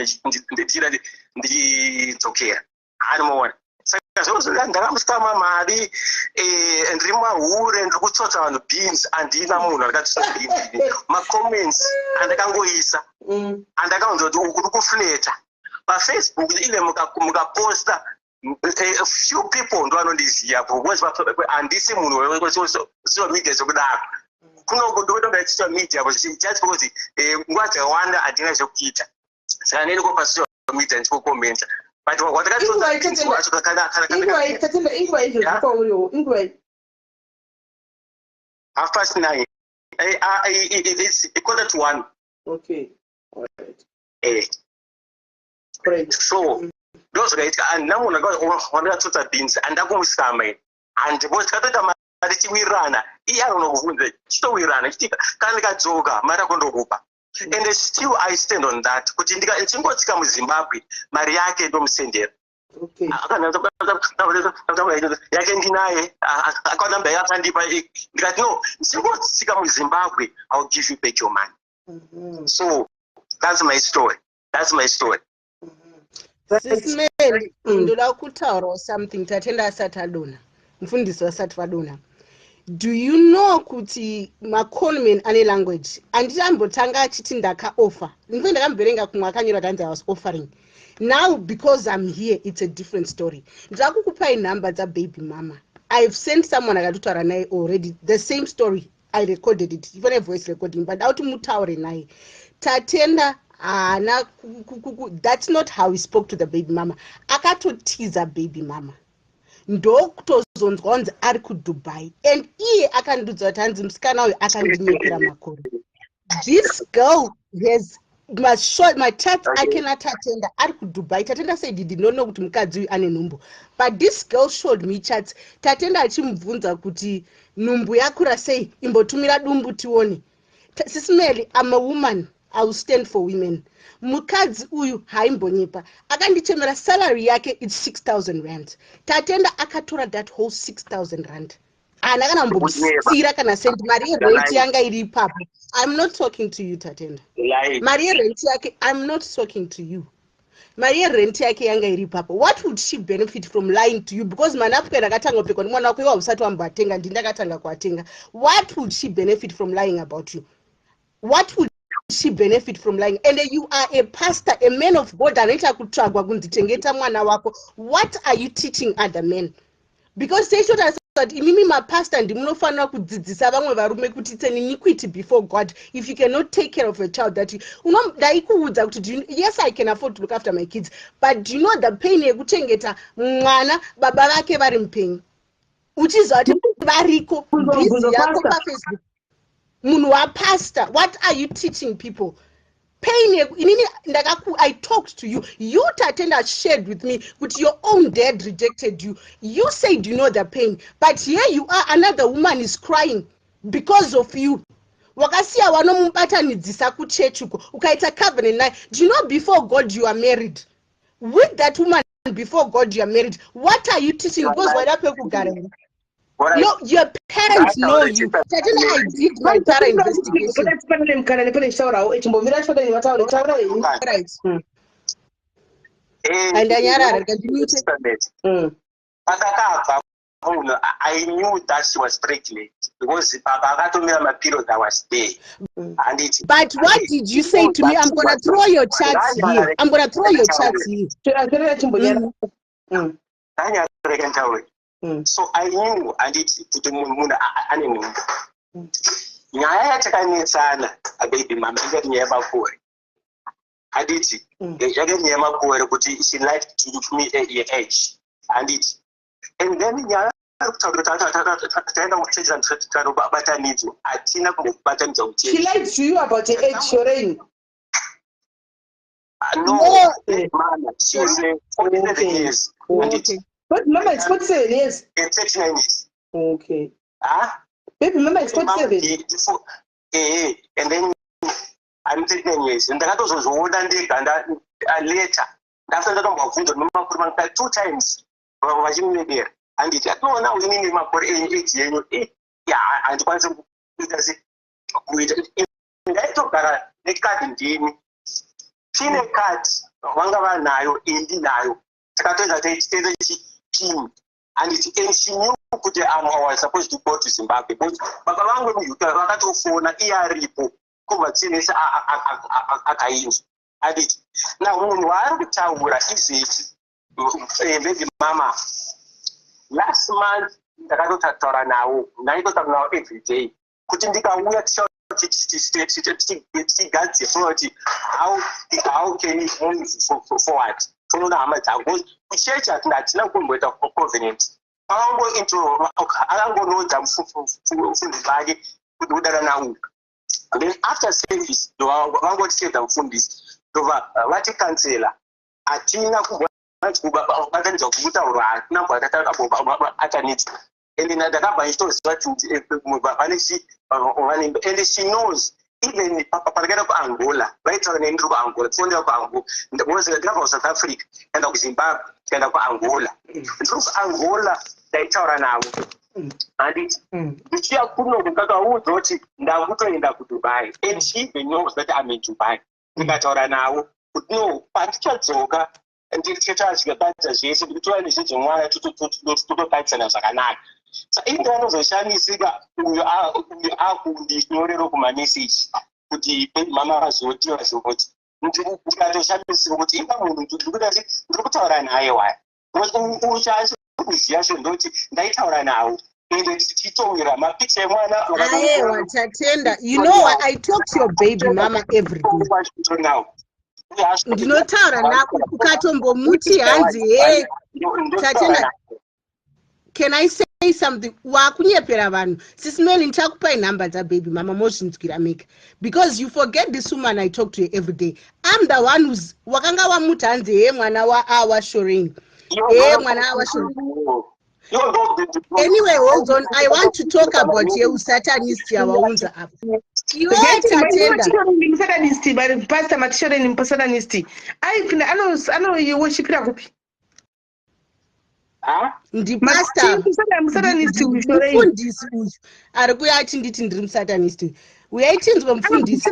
ndichidzokera, anomaona. Saka zvozvo ndakamusitama mari, ndiri mahure, ndiri kutsotsa vanhu beans. Handina munhu andakatsotsa beans. Macomments andakangoisa, andakaunza kuti uri kuflirta paFacebook, even mukaposta, a few people ndo vanondiziva, because handisi munhu wesocial media zvekudaro. Kunoko ndokutonga social media just because nguva dzakawanda handina zvekuita, saka nendiko pasocial media ndichikokomenta, but Tatenda, inguva izvozvo kwauriwo inguva? 9:30. It's 12:45. Okay, alright. Eh. So ndo zvakaitika. Handina munhu wandakatsotsa beans, handida kumusama ini, handi, because tikatoita mari tichiwirirana, iye anonokubvunza, chitowirirana chitika, kana ndikadzoka mari yako ndokupa. And still I stand on that, kuti ndichingotsika muZimbabwe, mari yake ndomusendera. Yake ndinaye, akanamba yakandipa, ndikati, "No, ndichingotsika muZimbabwe, I will give you back your money." So that's my story, that's my story. Sis Mary, ndoda kutaurawo something Tatenda asati adonha, mufundisi vasati vadonha. Do you know kuti maconman ane language? Handiti ambotanga achiti ndakaoffer? Ndinge ndakamboverenga kumwe akanyora kuti hanzi I was offering. Now, because I'm here, it's a different story. Ndida kukupai nhamba dzababy mama. I've sent someone akatotaura naye already, the same story. I recorded it, ifane voice recording, but dauti mutaure naye. Tatenda haana, that's not how he spoke to the baby mama. Akatotiza baby mama, ndokutozonzwa kunzi ari kuDubai, and iye akandiudza kuti hanzi musikana uyu akandinyepera makore. This girl has machats ake naTatenda ari kuDubai. Tatenda said he did not know kuti mukadzi uyu ane nhumbu, but this girl showed me chats, Tatenda achimubvunza kuti nhumbu yakura sei, imbotumira dumbu tione. Sis Mary, I'm a woman, I will stand for women. Mukadzi uyu haimbonyepa. Akandichemera salary yake, it's 6000 rand. Tatenda akatora that whole 6000 rand, haana kana kumbomusiyira kana sendi. Mari yerent yanga iri ipapo. I'm not talking to you, Tatenda. Mari yerent yake, I'm not talking to you, mari yerent yake yanga iri ipapo. What would she benefit from lying to you? Because manapkin akatanga kupfekwa nemwana wako, iwa usati wamboatenga, ndi ndakatanga kuatenga. What would she benefit from lying about you? What would she benefit from lying? And you are a pastor, a man of God anoita kutsvagwa kunzi chengeta mwana wako. What are you teaching other men? Because teichotarisa kuti imimi mapastor ndimunofanira kudzidzisa vamwe varume kuti it's an iniquity before God if you cannot take care of a child that you ndaikuudza kuti yes, I can afford to look after my kids, but do you know the pain yekuchengeta mwana baba vake vari mupenyu, uchiziva kuti variko? Busy yako paFacebook, munhu wapastor. What are you teaching people? Pain inini ndakaku I talked to you. You, Tatenda, shared with me kuti your own dad rejected you. You said you know the pain, but here you are, another woman is crying because of you. Wakasiya wanomubatanidzisa kuchechi uko, ukaita covenant naye. Do you know before God you are married with that woman? Before God you are married. What are you teaching? Because waida pekugara here? No, your parents know you, Tatenda. I did my thorough investigation. Pane mukana nepane chitaurawo, chimbomira chodai vataure, taura henyu. Right, andanyarara, ndimute. Pandakabva munhu, I knew that she was pregnant because baba akatomira maperiod. I was there, handiti? But what did you say to me? I'm gonna throw your chats here. I'm gonna throw your chats here. Torera, chimbonyara. Ndanyarareka nditaure. So I knew, handiti, kuti munhu ane nhumbu. Nyaya yatakanetsana ababy mama ingati nyaya yemakore, handiti? Yake nyaya yemakore kuti she lied to me age, handiti? And then nyaya kutaura taenda kuchechi tanobatanidzwa, hatina kumbobatanidzwa She kuchechi. Lied to you about her age, Shorraine? No. No. Mama, she is 47 years, handiti? But mama is 47 years? 39 years. Okay. Huh? Baby mama is 47? Ehe, and then I'm 39 years. Ndakatozozviona ndega later ndafta ndatombobvunza nemakore manga two times vachimudedera, handiti? Atinoona inini makore enyu, age yenyu, ya, handikwanisi kuita se kuita. Ndaitogara nekadhi, ndini tine kadhi vanga vanayo, indinayo, takatoenda teitenda chipini, handiti? And she knew kuti I was supposed to go to Zimbabwe because baba vangu vemuUK vakatofona iye aripo kubva chinese akainzwa, handiti? Na munhu waari kutaura izvezvi, baby mama, last month ndakatotaura nawo, ndaitotaura nawo every day kuti ndikauya tichigadzira kuti how can we move forward, tonoona hama dzangu. Kuchechi hatina kumboita covenant. Akangonoudza mufundisi vake kuti kudana nauyu. Then after service vangotisedza mufundisi, ndobva vatikansela. Hatina kubatanidza kutaurwa, hatina kumbobatanidzwa. And ndakabva ndichitoziva kuti vane chi and she knows even pandakaenda kuAngola vaitaura neni ndiri kuAngola. Tifonera kuAngola because ndakabva kuSouth Africa, kaenda kuZimbabwe, kaenda kuAngola. Ndiri kuAngola ndaitaura navo, handiti? Ndichiya kunoku kakaudza kuti ndakutoenda kuDubai, and she even knows that I'm in Dubai. Ndikataura navo kuti no, pandichadzoka ndichachazvikabata zvese, ndikutora nezvedzemwana, totopatidzana zvakanaka. Saka ini ndanozoshamisika uyu akundinyorero kumameseji kuti mama vazoti vazoti. Ndikatoshamisika kuti inga munhu ndiri kutaura naye waya uchaasi kuziva zvo, ndoti ndaitaura nawo ende tichitomira mapicha emwana. Aewa, Tatenda, you know what? I talk to your baby mama every day. Ndinotaura nako, ukatombomuti hanzi he Tatenda, can I say something? Wakunyepera vanhu. Sisimeli, ndichakupai nhamba dzababy mama, mozvinzwira mega, because you forget this woman, I talk to her every day. I'm the one who's wakanga wamuti hanzi he mwana waawashoring, he mwana awashoring. Anyway, hold on, I want to talk about yeusatanist yawaunza apa, iwe Tatenda. Musatanist, pastor Matishoreni musatanist, aipinda anowoshipira kupi? Ndipastor. Musatanist. Mufundisi uyu ari kuya achinditi ndiri musatanist, uyai tinzwe mufundisi.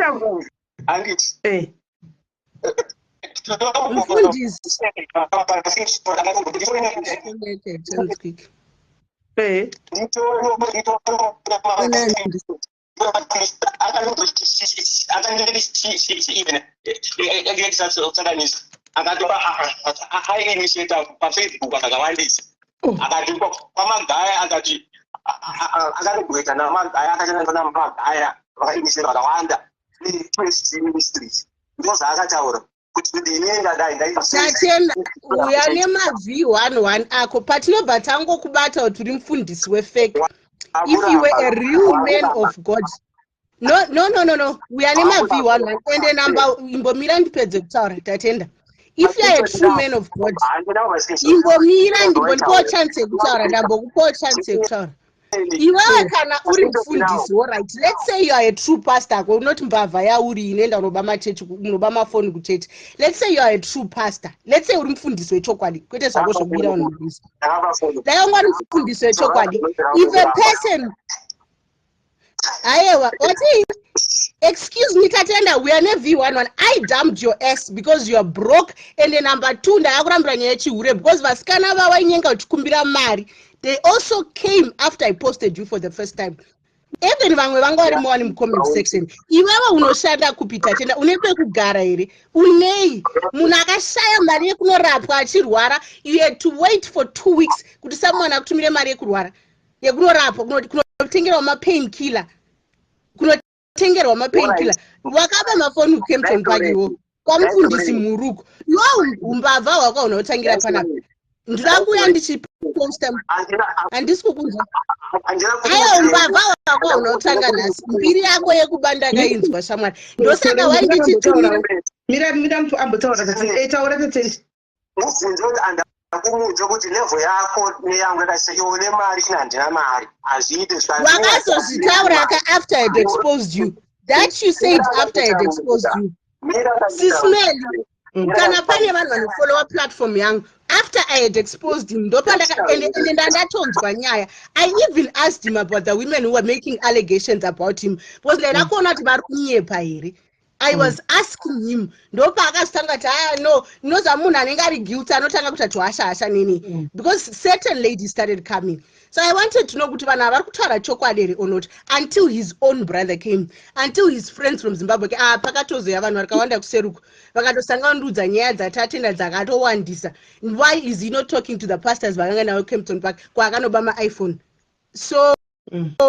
Handiti? Mufundisi. Quick. Akanditi even akatopa ainitiata paFacebook akakawandisa. Akati kwamagaya, akati akatogweta namagaya, akashanda namagaya, vakainitiata vakawanda neQSG Ministries. Ndo zvaakataura kuti ndine ndadai. Tatenda, uya nemaV11 ako. Patinobva tangokubata kuti uri mufundisi wefake. If you were a real man of God, no, no, no, no, no, uya nemaV11. Ende namba, imbomira ndipedze kutaura. Tatenda, if you are a true man of God, imbomira ndimbondipawo chance yekutaura. Ndambokupawo chance yekutaura. Iwewe kana uri mufundisi, alright, let's say you are a true pastor, ko unoti mbavha yauri inoenda unoba machechi, unoba mafoni kuchechi. Let's say you are a true pastor, let's say uri mufundisi wechokwadi, kwete zvako zvokubira vanhu mabhiza. Dai wanga uri mufundisi wechokwadi, if a person, aiwa, wati, excuse me, Tatenda, we are neV11. I dumped your ass because you are broke. And then number two, ndakakurambira nyaya yechihure because vasikana vawainyenga uchikumbira mari, they also came after I posted you for the first time. Even vamwe vanga vari mowani mucomment section. Iwewe unoshanda kupi, Tatenda? Une pekugara here? Unei? Munhu akashaya mari yekunorapwa achirwara, you had to wait for 2 weeks kuti someone akutumire mari yekurwara, yekunorapwa, kunotengerawo mapain killer, kunotengerwa mapain killer. Wakaba mafoni kuKempton Park iwo kwamufundisi Muruko. Iwo umbavha hwako hunotangira panapa. Ndinoda kuuya ndichiposta, handisi kukunzwa. Aiwa, umbavha hwako hunotanga nhasi. Mbiri yako yekuba ndakainzwa, shamwari. Ndosaka waindichitumira. Mira, mira, mtu ambotaura. Taura, Tatenda. Mubvunze kuti andakumuudza kuti level yako neyangu yakasiyana. Iwe une mari, ine handina mari, hazviite. Wakazozvitaura ka after I had exposed you. That you said after I had exposed you. Sis Melly, kana pane vanhu vanofollowa platform yangu, after I had exposed him ndopandaka ende ndandatonzwa nyaya. I even asked him about the women who were making allegations about him because ndaida kuona kuti vari kunyepa here. I was asking him, ndopaakazotanga kuti, "Aya, no." Ndinoziva munhu anenge ari guilty anotanga kuita tuhasha hasha nini because certain ladies started coming, so I wanted to know kuti vanhu ava vari kutaura chokwadi here or not, until his own brother came, until his friends from Zimbabwe. Ah, pakatozoya vanhu vakawanda kuseruko, vakatosanga ndiudza nyaya dzaTatenda dzakatowandisa. Why is he not talking to the pastors vakanga navo Kempton Park kwaakanoba maiPhone? So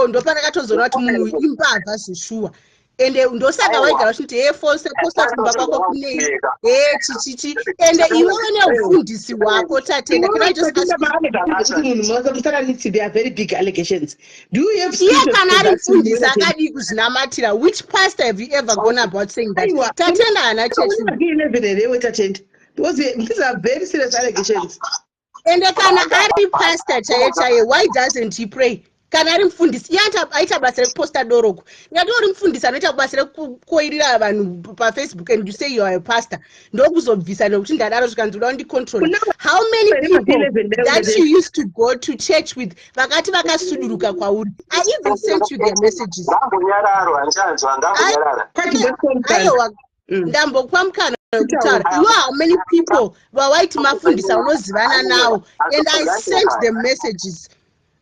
ndopandakatozoona kuti munhu imbavha zveshuwa. Ende ndosaka waigara uchiti, "He, posta kumba kwako kunei, he, chichichi." Ende iwewe neufundisi hwako, Tatenda, can I just ask you? Munhu they are very big allegations. Do you have Iye kana ari mufundisi, akadii kuzvinamatira? Which pastor have you ever gone about saying that? Tatenda haana chechi. Here, Tatenda? Because these are very serious allegations. Ende kana ari pastor chaiye chaiye, why doesn't he pray? Kana ari mufundisi, iye aita basa rekuposta doroko. Ndingati uri mufundisi anoita basa rekukoirira vanhu paFacebook and you say you are a pastor, ndokuzobvisa nekuti ndadaro zvikanzi uda kundicontrol. How many people that you used to go to church with vakati vakasuduruka kwauri? I even sent you their messages. Ngambonyararo, hanzvanzwa, ngambonyarara. Aiwa, ndambokupa mukana wekutaura. Iwe, how many people vawaiti mafundisi aunozivana nawo? And I sent them messages.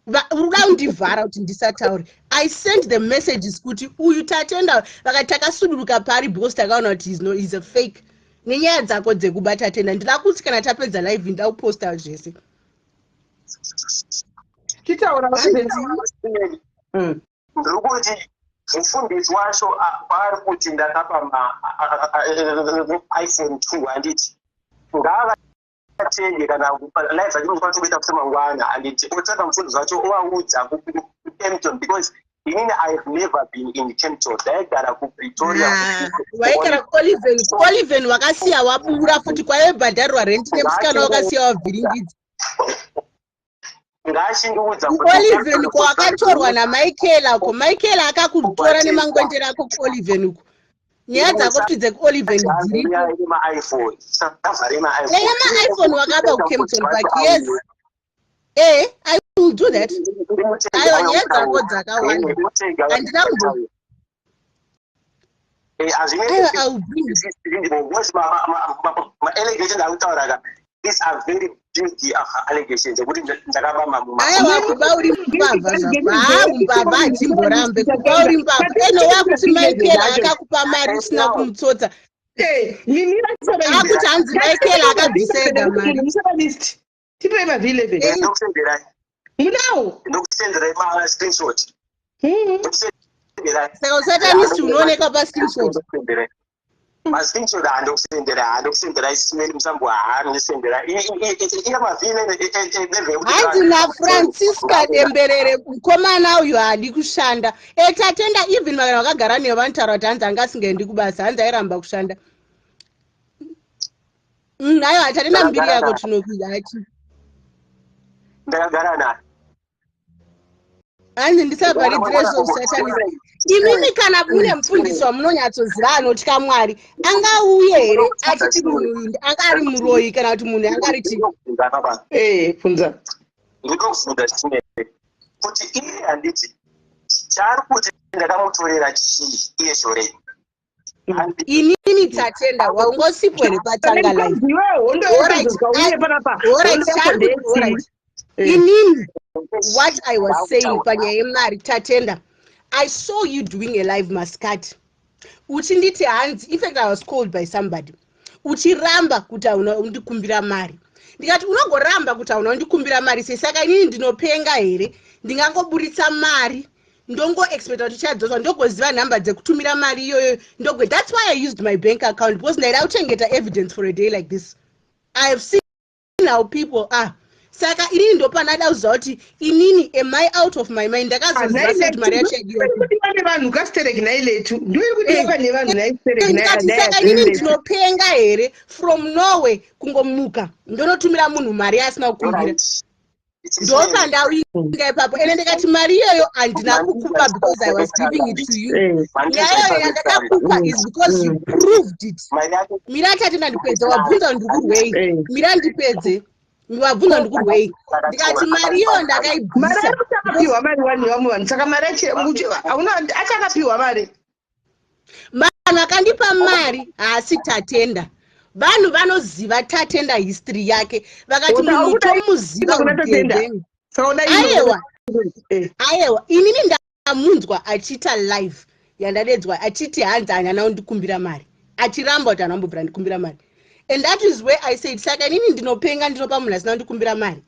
Uri kuda kundivhara kuti ndisataure. I sent the messages kuti uyu Tatenda, vakati takasuduruka pari because takaona kuti he's, no, he's a fake nenyaya dzako dzekuba. Tatenda, ndida kuti kana tapedza live, ndida kuposta zvese. Titaura. Ndiri kuti mufundisi wacho kwaari kuti ndakapa maiPhone 2, handiti? Ngavatenge kana live atinokwanisa kuita semangwana, handiti? Otsvaka mufundisi wacho, ovaudza kuKempton, because inini I have never been in Kempton. Ndaigara kuPretoria. Ah, waigara kuOliven. KuOliven wakasiya wabura futi, kwaibhadharirwa renti nemusikana, wakasiya wavhiringidza. Ngaachindiudza. KuOliven kwawakatorwa naMichael ako. Michael akakutora nemangwendero ako kuOliven uko. Nyaya dzako futi dzekuOliven dziripo. MaiPhone, savhare. Eya, maiPhone wakaba kuKempton Park, yes. E, I will do that. Aiwa, nyaya dzako dzakawanda, handina kumbo. Aiwa, I will bring it. Maallegation akutaura ka, these are very Big allegations ekuti ndakaba Aiwa, kuba uri mbavha zvako. Haa, mbavha hachimborambe. Kuba uri mbavha. Eno wakuti Michael akakupa mari usina kumutsotsa. Akuti hanzi Michael akabvisa ega mari. Tipei maV11. Ndokusenderai. Munawo. Ndokusenderai ma screenshot. Ndokusenderai. Saka usatanist unooneka pascreenshot. Ndokusenderai mascreenshot. Handokusendera, handokusendera isimeni musambo, handisendera iya maV11. Hanzi naFrancisca Demberere, mukomana uyu haadi kushanda. E, Tatenda, even vakana vakagara newe vanotaura kuti hanzi anga asingaendi kubasa, hanzi airamba kushanda. Aiwa, Tatenda, mbiri yako tinokuida ati. Ndakagara naye. Hanzi ndisavharidzire zvosatanist. Imimi kana mune mufundisi wamunonyatsoziva anotya Mwari, angauye here achiti munhu uyu anga ari muroyi, kana kuti munhu anga ari chii? Eh, funza. Ndinokubvunza chimene kuti iye, handiti chaari kuti ndakamutorera chii iye Shorei? Inini Tatenda, waungosipo here patanga live? Iwe hondo Alright, yekuzozwa panapa. Alright, alright. Inini, what I was saying panyaya yemari, Tatenda, I saw you doing a live mascat uchinditi hanzi, in fact I was called by somebody, uchiramba kuti hauna undikumbira mari. Ndikati unogoramba kuti hauna undikumbira mari sei? Saka inini ndinopenga here? Ndingangoburitsa mari, ndongoexpecta kuti ichadzoswa, ndogoziva nhamba dzekutumira mari iyoyo, ndogo. That's why I used my bank account, because ndaida kuchengeta evidence for a day like this. I have seen how people are. Saka inini ndopanada kuziva kuti inini, am I out of my mind? Ndakazoziva kuti mari yacho yadiwa. Kudiwa nevanhu kastereki nailetu, ndoiri kudiwa nevanhu naistereki. Ndikati saka inini ndinopenga here, from nowhere kungomuka ndonotumira munhu mari yaasina kukumbira? Ndopandauinga ipapo. Ende ndikati mari iyoyo handina kukupa because I was giving it to you. Nyaya iyoyo yandakakupa is because you proved it. Mira, Tatenda, ndipedze. Wabvunza ndikurwei. Mira, ndipedze. Wabvunza ndikurwei. Ndikati mari iyoyo Mari ndakaibvisa. Akapiwa mari wani vamwe vanhu, saka mari achakapiwa mari. Vanhu vakandipa mari haasi Tatenda. Vanhu vanoziva Tatenda, history yake, vakati munhu tomuziva. Kuna Tatenda. Saka uda Aiwa, aiwa, inini ndamunzwa achiita live yandadedzwa achiti hanzi handana kundikumbira mari, achiramba kuti handambobvira ndikumbira mari. And that is where I said, saka inini ndinopenga, ndinopa munhu asina kundikumbira mari,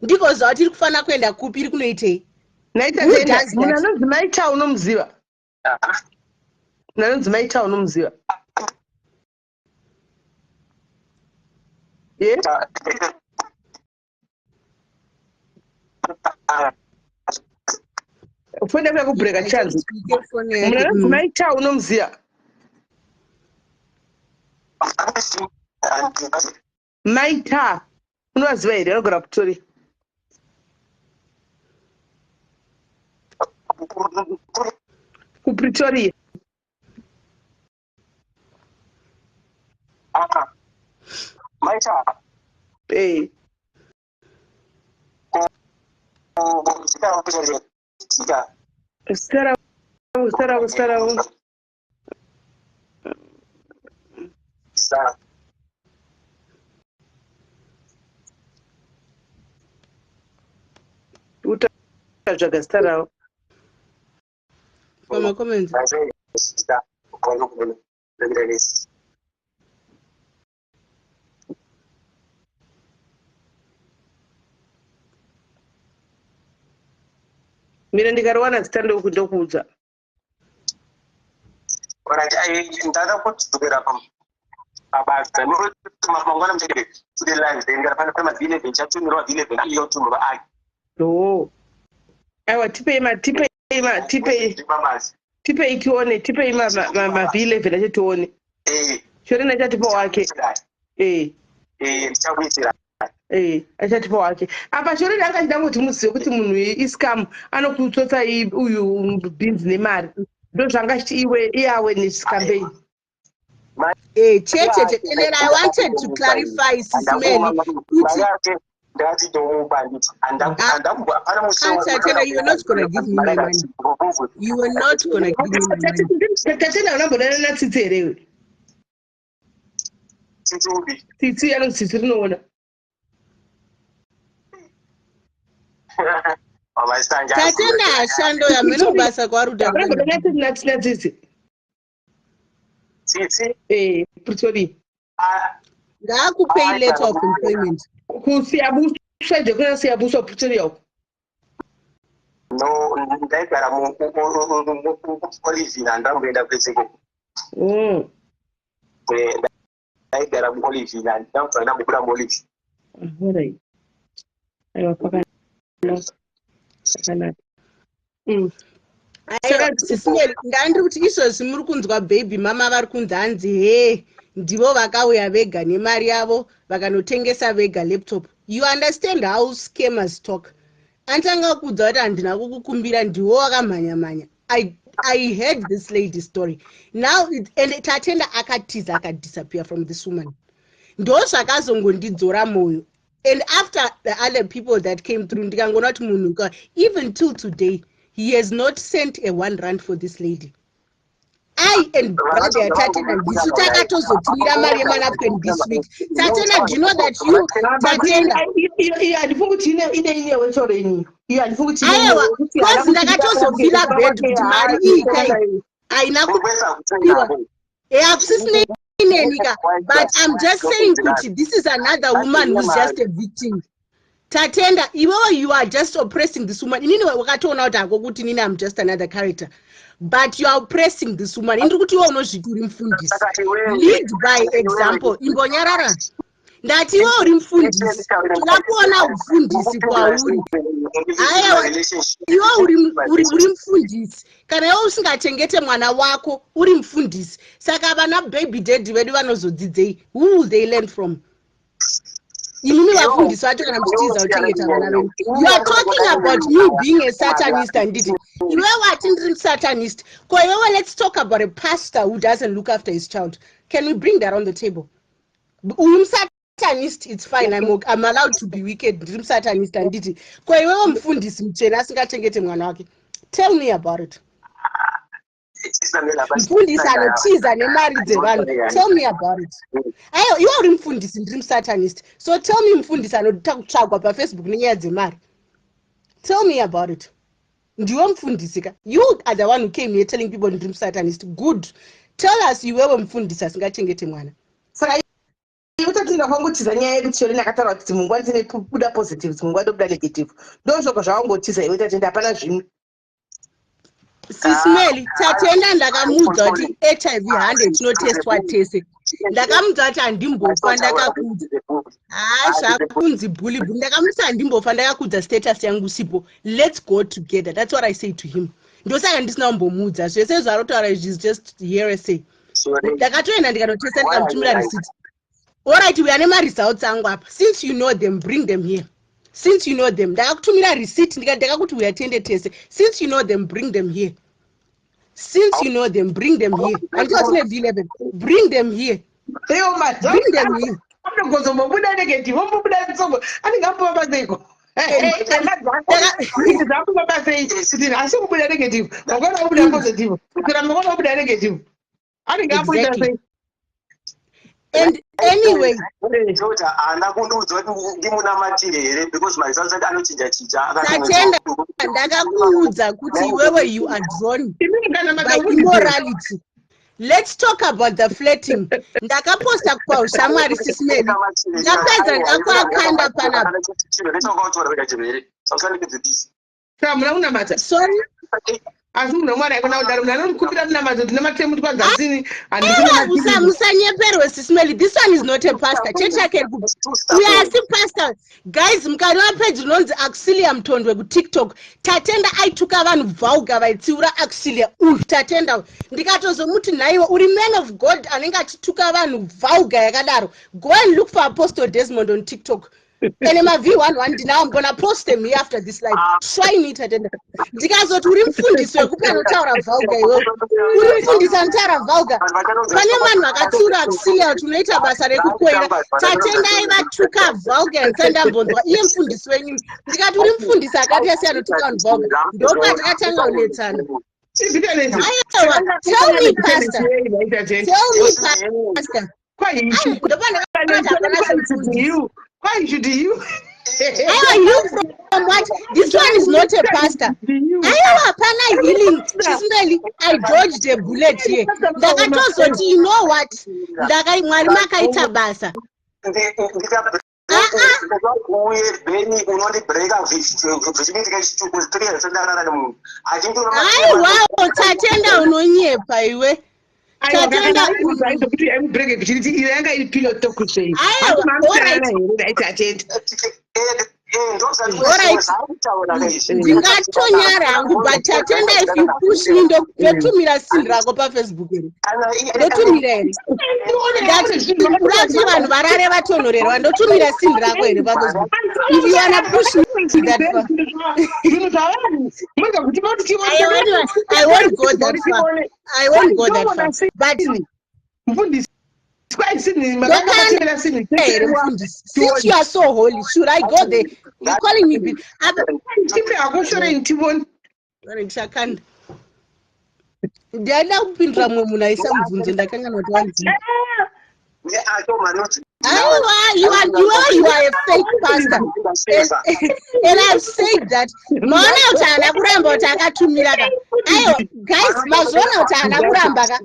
ndigoziva kuti iri kufanira kuenda kupi, iri kunoitei? Who does Munhu that? anonzi Maita unomuziva? Munhu anonzi Maita unomuziva ye? Foni yako yakubreaka chanzi. Foni Munhu yake, anonzi Maita unomuziva? Maita unovaziva here? Anogara Pretoria. KuPretoria. Maita? Eh. Zita ravo, zita ravo, zita ravo. Utatsvaga zita ravo. Pamacomments. Mina ndikariwana zita ndokuudza. Ndada kudzokera pabasa mangwana muchekere today live, then kana pane ma11 chatumirwa V11 iyo tumirwa ake. O, aiwa, tipei ma tipei ma tipei. Pabasa. Tipei tione, tipei maV11 acho tione. Shorena achatipa wake. Eh, ndichakuitira. Eh, achatipa wake. Apa Shorena anga achida kuti muzive kuti munhu iscam, anokutsotsa uyu bhinzi nemari. Ndo zvanga achiti iwe iawareness campaign. Eh, chete chete. And then I wanted to clarify, Sisimeli, kuti Ndati ndomupa, nditi hapana. Tatenda, you are not gonna give me my money. You are not gonna give me my money. Tatenda, unambodana naTsitsi here iwe? Tsitsi upi? Tsitsi anonzi Tsitsi rinoona. Mazita. Tatenda hashando yamene kubasa kwaruda. Tsitsi. Tsitsi. Pretoria. Ngaakupei letter of employment. Kusiyabuswa nje, kuna Siyabuswa Pretoria uko. No, ndaigara muOlivina, ndamboenda kwese ikoko. Ndaigara muOlivina, ndambva ndambobuda muOlive. Alright. Aiwa, kwakanaka. Zvakanaka. Aiwa, Sisimeli, ndandiri kuti izvozvi muri kunzwa baby mama vari kunzi, hanzi he, ndivo vakauya vega nemari yavo, vakanotengesa vega laptop. You understand how scammers talk? Anotanga kuudza kuti handina kukukumbira, ndiwo wakamhanya-mhanya. I heard this lady story now and Tatenda akatiza, akadisappear from this woman. Ndo zvakazongondidzora mwoyo. And after the other people that came through, ndikangoona kuti munhu even till today he has not sent a R1 for this lady. I and brother yaTatenda ndisu takatozotumira mari yemanapkin this week. Tatenda, do you know that you, Tatenda? Iyo handifungi kuti ine inyewetsoro ini. Iyo handifungi kuti. Aiwa, cause ndakatozofeela bad kuti mari iyi kai haina kupiwa. Hakusisinei neni ka, but I'm just saying kuti this is another woman who's just a victim. Tatenda, iwewe you are just oppressing this woman. Inini wakatoona kuti hako kuti inini I'm just another character, but you are oppressing this woman. Indiri kuti iwe unozviti uri mufundisi, lead by example. Imbonyarara. Ndati iwe uri mufundisi, toda kuona ufundisi kwauri. Aiwa, iwe uri mufundisi, kana iwe usingachengete mwana wako uri mufundisi, saka vana baby daddy vedu vanozodzidzei? Who will they learn from? Imimi vafundisi vacho, kana muchitiza kuchengeta vana venyu. You are talking about me being a satanist, handiti? Iwe wati ndiri musatanist. Ko iwewe, let's talk about a pastor who doesn't look after his child. Can we bring that on the table? Uyu musatanist, it's fine, I'm allowed to be wicked. Ndiri musatanist, handiti? Ko iwewe, mufundisi muchena asingachengete mwana wake, tell me about it. Mufundisi anotiza nemari dzevanhu, tell me about it. Aiwa, iwe uri mufundisi, ndiri musatanist, so tell me, mufundisi anoda kutsvagwa paFacebook nenyaya dzemari, tell me about it. Ndiwe mufundisi ka. You are the one who came here telling people ndiri musatanist. Good, tell us, iwewe mufundisi asingachengete mwana. Saka utatinda kwangotiza nyaya yekuti Shoreni akataura kuti dzimwe nguva ndine kubuda positive, dzimwe nguva ndobuda negative. Ndozvoko zvawangotiza iwe Tatenda, hapana zvimwe. Sismeli, Tatenda ndakamuudza kuti HIV 100 tinotestwa tese. Ndakamuudza kuti handimbofa ndakakudza. Haa, zvakunzi bully bully. Ndakamuti handimbofa ndakakudza status yangu sipo. Let's go together, that's what I say to him. Ndosaka ndisina kumbomuudza zvese zvarotaura izvi is just hearsay. Ndakatoenda ndikanotesta, ndikamutumira receipt. Alright, uya nemaresults angu apa. Since you know them, bring them here. Since you know them, ndakakutumira receipt, ndikati ndakakuti uya tiende tese. Since you know them, bring them here. Since you know them, bring them here. Anditi tine V11? Bring them here. Iwo. Bring them here. Anogozombobuda negative, ombobuda tsongo, anenge ambova baseiko dzamboba basei kuti asi kubuda negative, mangwana obuda positive, kuira mangwana obuda negative, anenge amboita sei? And anyway, Tota haana kundiudza kuti ndimunamatire here, because maresults ake anochinja chinja. Tatenda, ndakakuudza kuti iwewe you are drawn Imimi kana by makabudisa immorality. Let's talk about the flirting. Ndakaposta kwaushamwari, Sismeli. Ndapedza ndakuakanda panapa. Saka muna kunamata? Sorry? Asi munhu wamwari aikona kudaro, munhu anokumbira munamato, ndinamatire muti kwanzasini. Aiwa, musanyeperwe, Sismeli. This one is not a pastor. Chechi yake iri kupi? Uyo asi pastor. Guys, mukariwa peji rinonzi Auxilia Mutondwe kuTikTok, Tatenda aituka vanhu vulgar, vaitsiura Auxilia. Uyu Tatenda, ndikatozomuti nhaiwe, uri man of God anenge achituka vanhu vulgar yakadaro? Go and look for Apostle Desmond on TikTok. Ene mav11 ndinawo. I'm gonna post them here after this live. Try Tatenda. Ndikazoti uri mufundisi wekupi anotaura vulgar? Iwewe uri mufundisi anotaura vulgar. Pane vanhu vakatsiura Auxilia kuti unoita basa rekukoira. Tatenda aivatuka vulgar, ndisandambonzwa iye mufundisi wenyu. Ndikati uri mufundisi akati asi anotuka vanhu vulgar. Ndopatakatanga kunetsana. Aiwa, tell me, pastor, tell me, pastor. Ndopandakati hapana zvemufundisi. Why should you? Aiwa, heal from what? This one is not a pastor. Aiwa, hapana healing. Sis Melly, I dodged a bullet here. Ndakatozoti, you know what, ndakai Mwari makaita basa. Uye beni unondibreaka zvichiitika chituko 3 ndarara nemunhu. Aiwawo, Tatenda, unonyepa iwe, Tatenda. Kuti aimubreak virginity iyo yanga iri pillow talk sei? Aiwa, alright. Tatenda. Alright. Ndingatonyara hangu, but Tatenda, if you push me, ndotumira sini rako paFacebook here. Ndotumira here? Ndati vanhu varare vatonhorerwa, ndotumira sini rako here paFacebook? If you wanna push me that far. Zvinhu zvavanhu murega kuti vati. Aiwa, I won't go that far. I won't go that far. But Mufundisi, kwaisini makanga sini. Here, mufundisi, since you are so holy, should I go there? You're calling me Tipe hakushoreni tivoni. Ndichakanda. Ndaida kupindura mumwe munhu aisa mubvunzo, ndakanganwa kuti wanzi. Aiwa, you are a fake pastor and I've said that. Maona kuti haana kuramba kuti akatumira ka? Aiwa guys, mazviona kuti haana kuramba ka?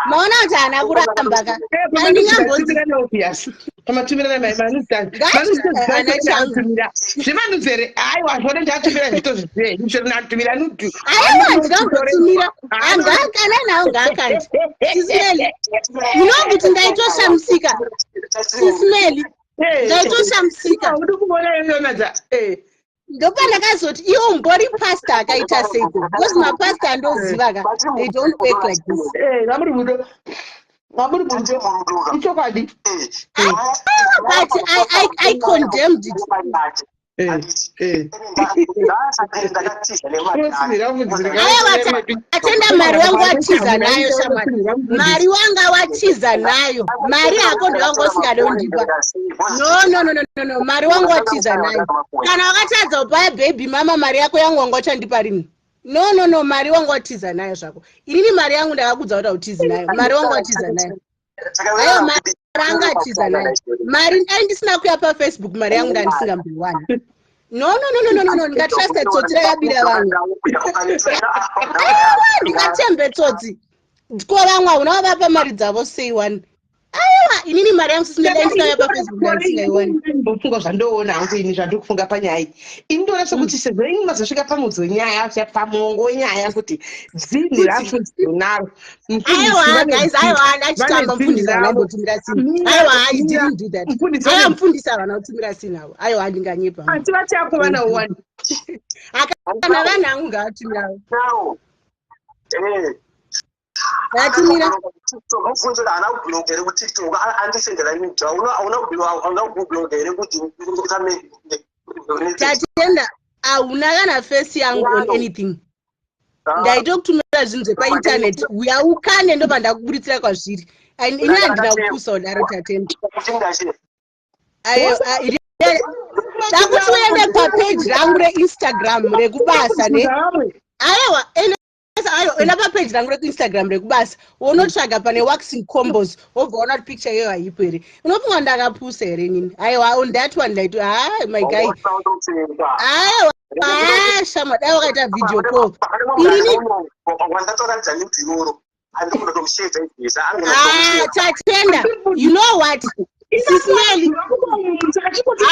Maona kuti haana kuramba ka? Handingambonzi. Pamatumirana zvemanuzere, aiwa, zvone ndatumira zvitozvizive natumira nude. Aiwa, ndingambotumira hangakana nawo ngaakandi. Sis Melly, you know kuti ndaitoshamisika. Sis Melly, ndaitoshamisika. Udi kuona yonadza. Ndopandakazoti iwo mbori pastor akaita seiko, because mapastor andoziva ka, they don't act like this. Vamuri budo, vamuri budo, ichokwadi. But I condemned it. Aiwa, atenda, mari wangu watiza nayo shamwari. Mari wanga watiza nayo. Mari hako ndowanga usingade kundipa. No, no, no, no, no, no, mari wangu watiza nayo. Kana wakatadza kupaya baby mama mari yako yangu, wanga uchandipa rini? No, no, no, mari wanga watiza nayo zvako. Inini mari yangu ndakakudza kuti hautizi nayo. Mari wanga watiza nayo. Aiwa, mari anga atiza nayo. Mari dai ndisina kuya paFacebook, mari yangu ndandisingamboiwana. No, no, no, no, no, no, ndingatrusta tsotsi rakabira vanhu? Aiwa, ndingatembe tsotsi? Ko vamwe hauna vavapa mari dzavo sei wani? Aiwa, inini mari yangu sisina, dai ndisina kuya paFacebook ndandisingaiwani. Mbofunga zvandoona hangu ini, zvandiri kufunga panyaya iyi, ini ndoona sekuti sezvo ingi mazosvika pamudzi wenyaya, pamongo wenyaya, kuti dzinhi rafundisi naro. Aiwa guys, aiwa, ndachitamba. Mufundisi havana kumbotumira sini. Aiwa, I didn't do that. Aiwa, mufundisi havana kutumira sini avo. Aiwa, handinganyepa. Asi vati ako vana wani. Kana vana hangu ngavatumirawo. Vatumira. Mubvunzo, haana kubloga here kuTikTok? Andisendera nude, hauna kubloga here kuti utame? Tatenda, hauna kana face yangu on anything. Ndaitokutumira zvinhu zvepainternet, uyaukane, ndobva ndakuburitsira kwazviri. Ini handina kupusa kudaro, Tatenda. Takuti uende papeji rangu reInstagram rekubasa ne. Aiwa, aiwa, enda papeji rangu rekuInstagram rekubasa, wonotsvaga pane waxing combos, wobva waona kuti picture iyoyo haipo here. Unofunga ndakapusa here inini? Aiwa, on that one ndaito, ha, my guy, aiwa, ha, shama, dai wakaita video call inini. Wandatoratidza nude iroro andikunotomushedza izvesa. Ah, Tatenda, you know what, Sis Melly,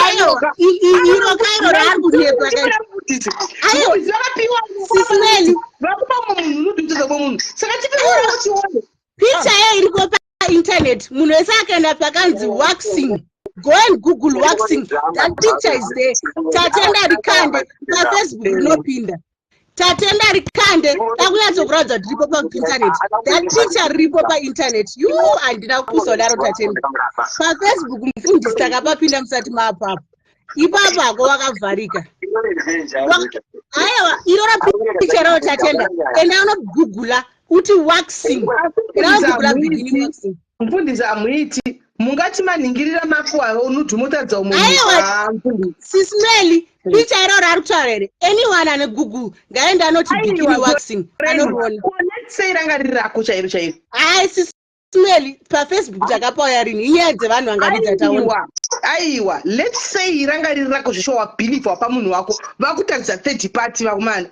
aiwa, iro kairo raari kunyepa kai. Aiwa, Sis Melly. Vakupa munhu nude munhu, saka tipiwa tione. Picha ye iripo painternet. Munhu wese akaenda pakanzi waxing, go and Google waxing, that picture is there. Tatenda, rikande paFacebook, rinopinda. Tatenda, rikande, dakunyatsokuratidza kuti riripo painternet. That picture riripo painternet. Yu, handina kupusa kudaro, Tatenda. PaFacebook mufundisi takapapinda musati maapapo. Ipapo hako wakavharika. Aiwa, iro rapicha rao, Tatenda, enda unogugula uti waxing, enda unogugula bikini waxing. Mufundisi, hamuiti mungati manhingirira mafuwa nude motadza umwe. Aiwa, Sis Melly, picha iro rari kutaura here? Anyone ane Google ngaende anoti bikini waxing, anoriona. Sei ranga riri rako chairo chairo? Hai, Sis Melly, paFacebook takapauya rini? Inyaya dzevanhu vangadidza taona. Aiwa, let's say ranga riri rako zveshuwa, wabelieve, wapa munhu wako, vakutarisa third party vakumana,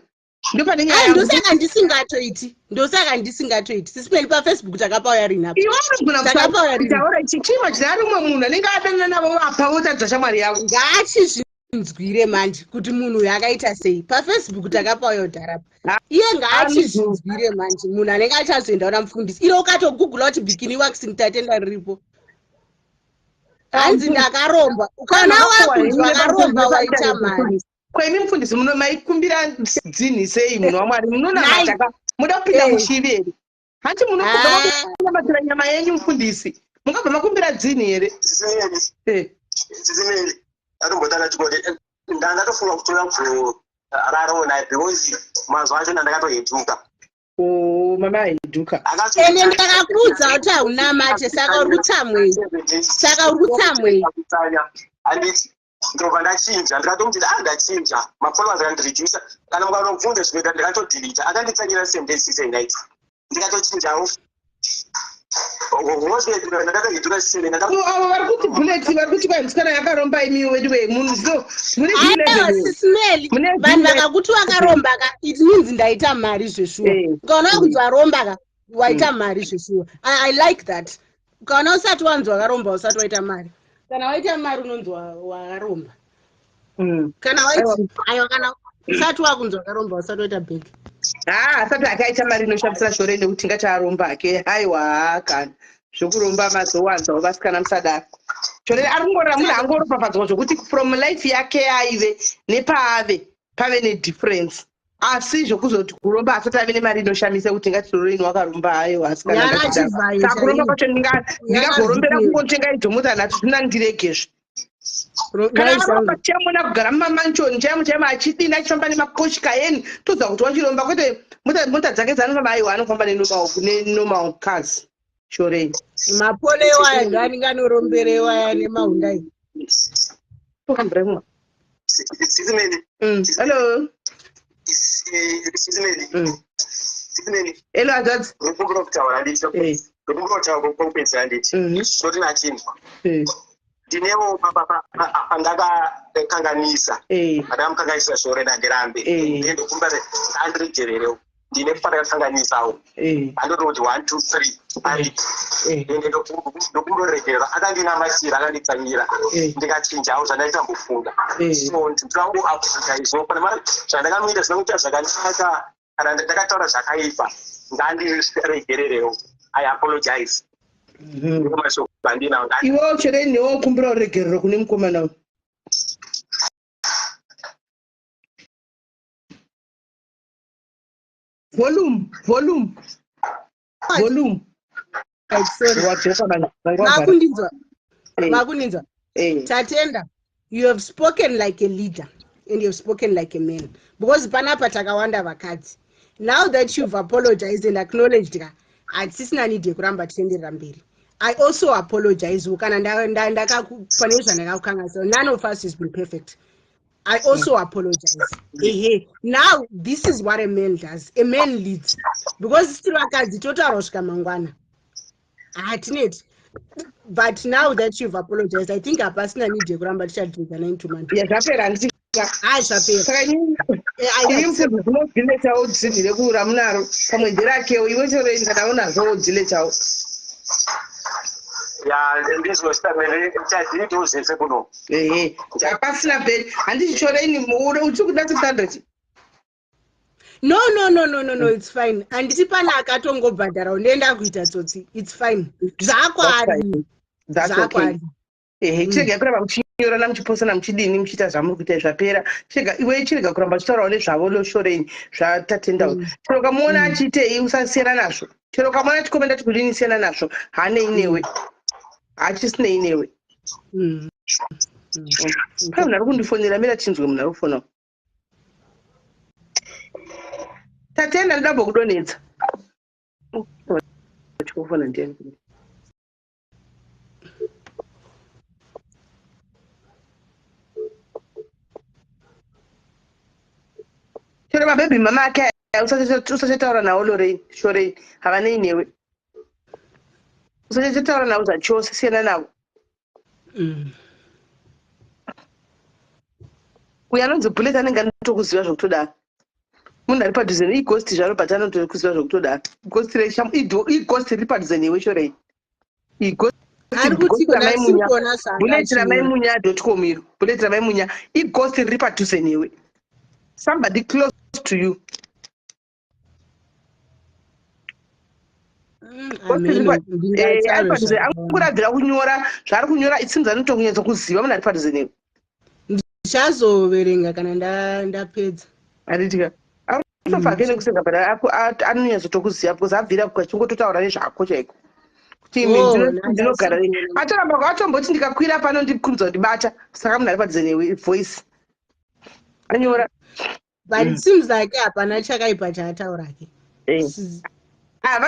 ndopane nyaya Ai, yangu. Ndosaka ndisingatoiti, ndosaka ndisingatoiti. Sisipeli paFacebook takapauya rini apa? Iwe unogona Takapauya rini? kutaura chichima chine rimwe munhu anenge adanana navo, vapa votaridza shamwari yavo. Ngaachizvinzwire manje kuti munhu uyu akaita sei. PaFacebook takapauya kudharapa. Iye ngaachizvinzwire manje, munhu anenge achazoenda kuna mufundisi. Iro ukatogugula kuti bikini waxing, Tatenda, riripo. Hanzi ndakaromba. Kana wakunzi wakaromba, waita mari. Kwaimi mufundisi, muno maikumbira dzinhi sei? Munhu waMwari, munonamata Nai. ka, muda kupinda mushivi here? Hanti munobva makunamatira nyama yenyu, mufundisi, mungabva makumbira dzinhi here? Sisimeli. Eh. Sisimeli, atombotanga chikoti ndangatofunga kutora kurarawo naye because mazuva acho ndandakatoheduka. Oh, mama ahiduka. Ende ndakakuudza kuti haunamate, saka uri kutsamwei? Saka uri kutsamwei? Handiti ndobva ndachinja, ndikatomuti a ndachinja, mafollowers akandiredusa. Kana mukanobvunza zvinoita, ndikatodelete. Akanditsanyira same day, sise night, ndikatochinjawo. Ndakatoheduka sisine. Avo vari kuti Bullet, vari kuti kwai musikana yakaromba, imiwe wedu we munhu so mune Aiwa, V11. Sisimeli, Mune vanhu V11. vakakuti wakaromba ka, it means ndaita mari zveshuwa. Ukaona wakunzi waromba ka, waita mari zveshuwa. I like that. Ukaona usati wanzi wakaromba, usati waita mari. Kana waita mari, unonzi wakaromba. Kana waiti aiwa, kana usati wakunzi wakaromba, usati waita bhegi. Ha, asati akaita mari inoshandisa shore nekuti ngati aromba ake. Aiwa, kana zvokuromba mazowanzawo, vasikana musadaro. Shore ari kungorora, munhu angoropafadzwa zvokuti from life yake yaive nepaave pave nedifference, asi zvokuzoti kuromba, asati ave nemari inoshamisa kuti ngati roreni wakaromba. Aiwa, asikana, Nyara ngatidaro. chivhayo Saka kuromba chaiyo. kwacho ndingagorombera Nyara. kungotenga idzo mota nhatu zvinandiregezve. Kana aromba, tichamuona kugara mumamansion chaimo chaimo, achidini, achifamba nemaPorsche Cayenne, toziva kuti wachiromba, kwete mota dzake dzaanofamba. Aiwa, anofamba nenormal cars, shorei. Mapole waya ndo anenge anoromberewa aya nemaHyundai. Sisimeli. Hello. Sisimeli. Sisimeli. Hello, hanzvadzi. Ndikumbira kutaura, handiti? Ndikumbira kutaura kwekupedzisira, handiti? Toti nachinzwa. Ndinewo pandakakanganisa, pandakamukanganisa shore, ndandirambe. Ndokumbira andiregererewo, ndine pandakakanganisawo. Andoti kuti one two three aripo. Ende ndokundoregerera, akandinamatira, akanditsanyira, ndikachinjawo zvandaitambofunga. So ndinoangoapologizewo pane zvandakamuita zvisina kuita zvakanaka. Kana ndakataura zvakaipa, ngandiregererewo. I apologize. Ndiko mashoko andinawo. Iwewo chero newo kumbira ruregerero kune mukomana uyu. Volume, volume, volume. Right, sorry. Wadzoka manje, vanga wagara. Makundinzwa? Eh. Makundinzwa? Eh. Tatenda, you have spoken like a leader and you have spoken like a man, because panapa takawanda vakadzi. Now that you've apologized and acknowledged ka, hatisisina need yekuramba tichienderera mberi. I also apologize kana pane zvandakakukanganisa. None of us has been perfect. I also apologize. Ehe. Now, this is what a man does. A man leads. Because tiri vakadzi totaura kusvika mangwana. Hatineti. But now that you've apologized, I think hapasina need yekuramba tichadhigana into mando. Ya, zvapera, handiti? Hayi, zvapera. Saka I imi accept. mufundisi munodhiletawo dzinhi rekura munaro, pamwe nderakewo. Iwe chero kana unazvo wodhiletawo. Ya, ndizvo sitamele, chazviitawo zvese kuno. Ehe, hapasina bheni, handiti? Choreni uchiri kuda 600? No, no, no, no, no, no, it's fine. Handiti pane akatongobhadhara, unoenda kuita tsotsi. It's fine. Zvakwari. That's okay. Zvakwari. Ehe, chirega kuramba muchinyorana, muchiposana, muchidini, muchiita zvamuri kuita, zvapera. Chirega, iwe chirega kuramba uchitaurawo nezvavo loshoreni zvatatendawo. Chero ukamuona achiitei, usasiyana nazvo. Chero ukamuona achikomenda kuti kudini, siyana nazvo, haanei newe, hachisinei newe. Pane munhu ari kundifonera, mira chinzwe munhu ari kufona. Tatenda, ndoda kudonhedza. Chikufona ndiani? Chero mabhebhi mama ake aya, usachataura nawo. Lorraine, Shorraine, havanei newe, usachataura navo zvachose, siyana navo. Uyo anonzi Bullet anenge anotokuziva zvokutodaro. Munhu ari padhuze ighost zvaro, but anotokuziva zvokutodaro. Ghost ighost riri padhuze newe, Shorei. Ighost. Ari kuti Ramaimunya, Bullet ramaimunya.com iro. Bullet ramaimunya ighost riri padhuze newe. Somebody close to you. Ari padhuze, angurabvira kunyora zvaari kunyora. It seems anotokunyatsa kuziva munhu ari padhuze newe. Ndichazoverenga kana ndapedza. Handitika arikutofa ke nekuseka, but anonyatsotokuziva because abvira kachingototaura nezvako chaiko kuti Oh, ndinogara atoramba atomboti ndikakwira pano ndikurudza kundibata. Saka munhu ari padhuze newe, voice anyora. But it seems like hapana chakaipa chaataurake. Ah,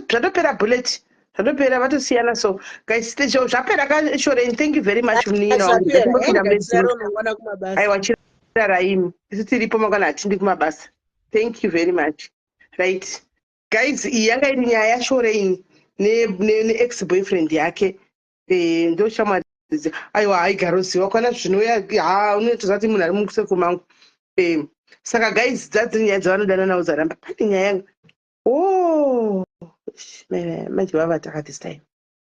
zvatopera, Bullet, zvatopera, vatosiyana. So guys, zvapera kaShoreni. Thank you very much, munina wangu. Mangwana kumabasa. Aiwa, chiraraimi, isu tiripo mangwana, hatindi kumabasa. Thank you very much. Right guys, iyi yanga iri nyaya yaShoreini ne-ex boyfriend yake. Ndo shamwari. Aiwa, haigaroziva kwana zvinouya. Ha, unotoziva kuti munhu ari musekuru mangu. Saka guys, dzadziri nyaya dzavanodana nawo dzaramba. Pane nyaya yanga, oh, manje vavata this time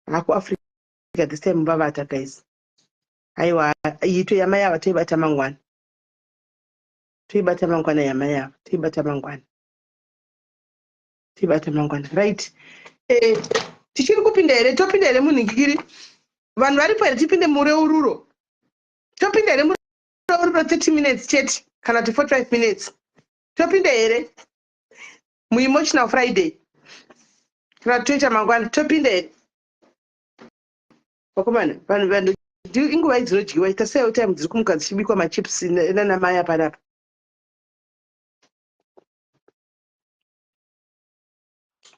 hakuAfrica this time vavata guys. Aiwa, ito yamai ava toibata mangwana, toibata mangwana. Yamai ava toibata mangwana, toibata mangwana. Right, tichiri kupinda here? Topinda here munhingikiri? Vanhu varipo here? Tipinde mureururo? Topinda here mureururo? 30 minutes chete kana kuti 45 minutes. Topinda here muEmotional Friday kana toita mangwana? Topinda here vakomana? Vanhu, vanhu, inguva idzinodyiwa ita sei? Time dziri kumuka dzichibikwa machips nanamai apanapa.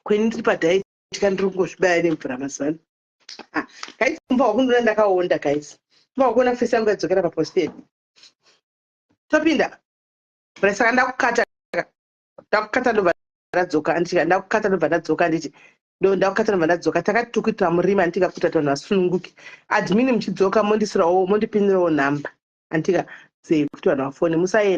Kweni ndiri padiet ka, ndiri kungozvibaya nemvura mazuva ano. Ah, guys, kumba wakundiona ndakaonda guys, kumba wakuona face yangu yadzokera paposted. Topinda. Saka ndakukata, ndakukata, ndobva ndadzoka. Andika ndakukata, ndobva ndadzoka. Anditi ndo ndakukata, ndobva ndadzoka. Takati tiri kuitira murima, andika kuita kuti vanhu vasununguke. Admin, muchidzoka mondisirawo, mondipindirawo nhamba, andika, dzekuti vanhu vafone. Musaenda.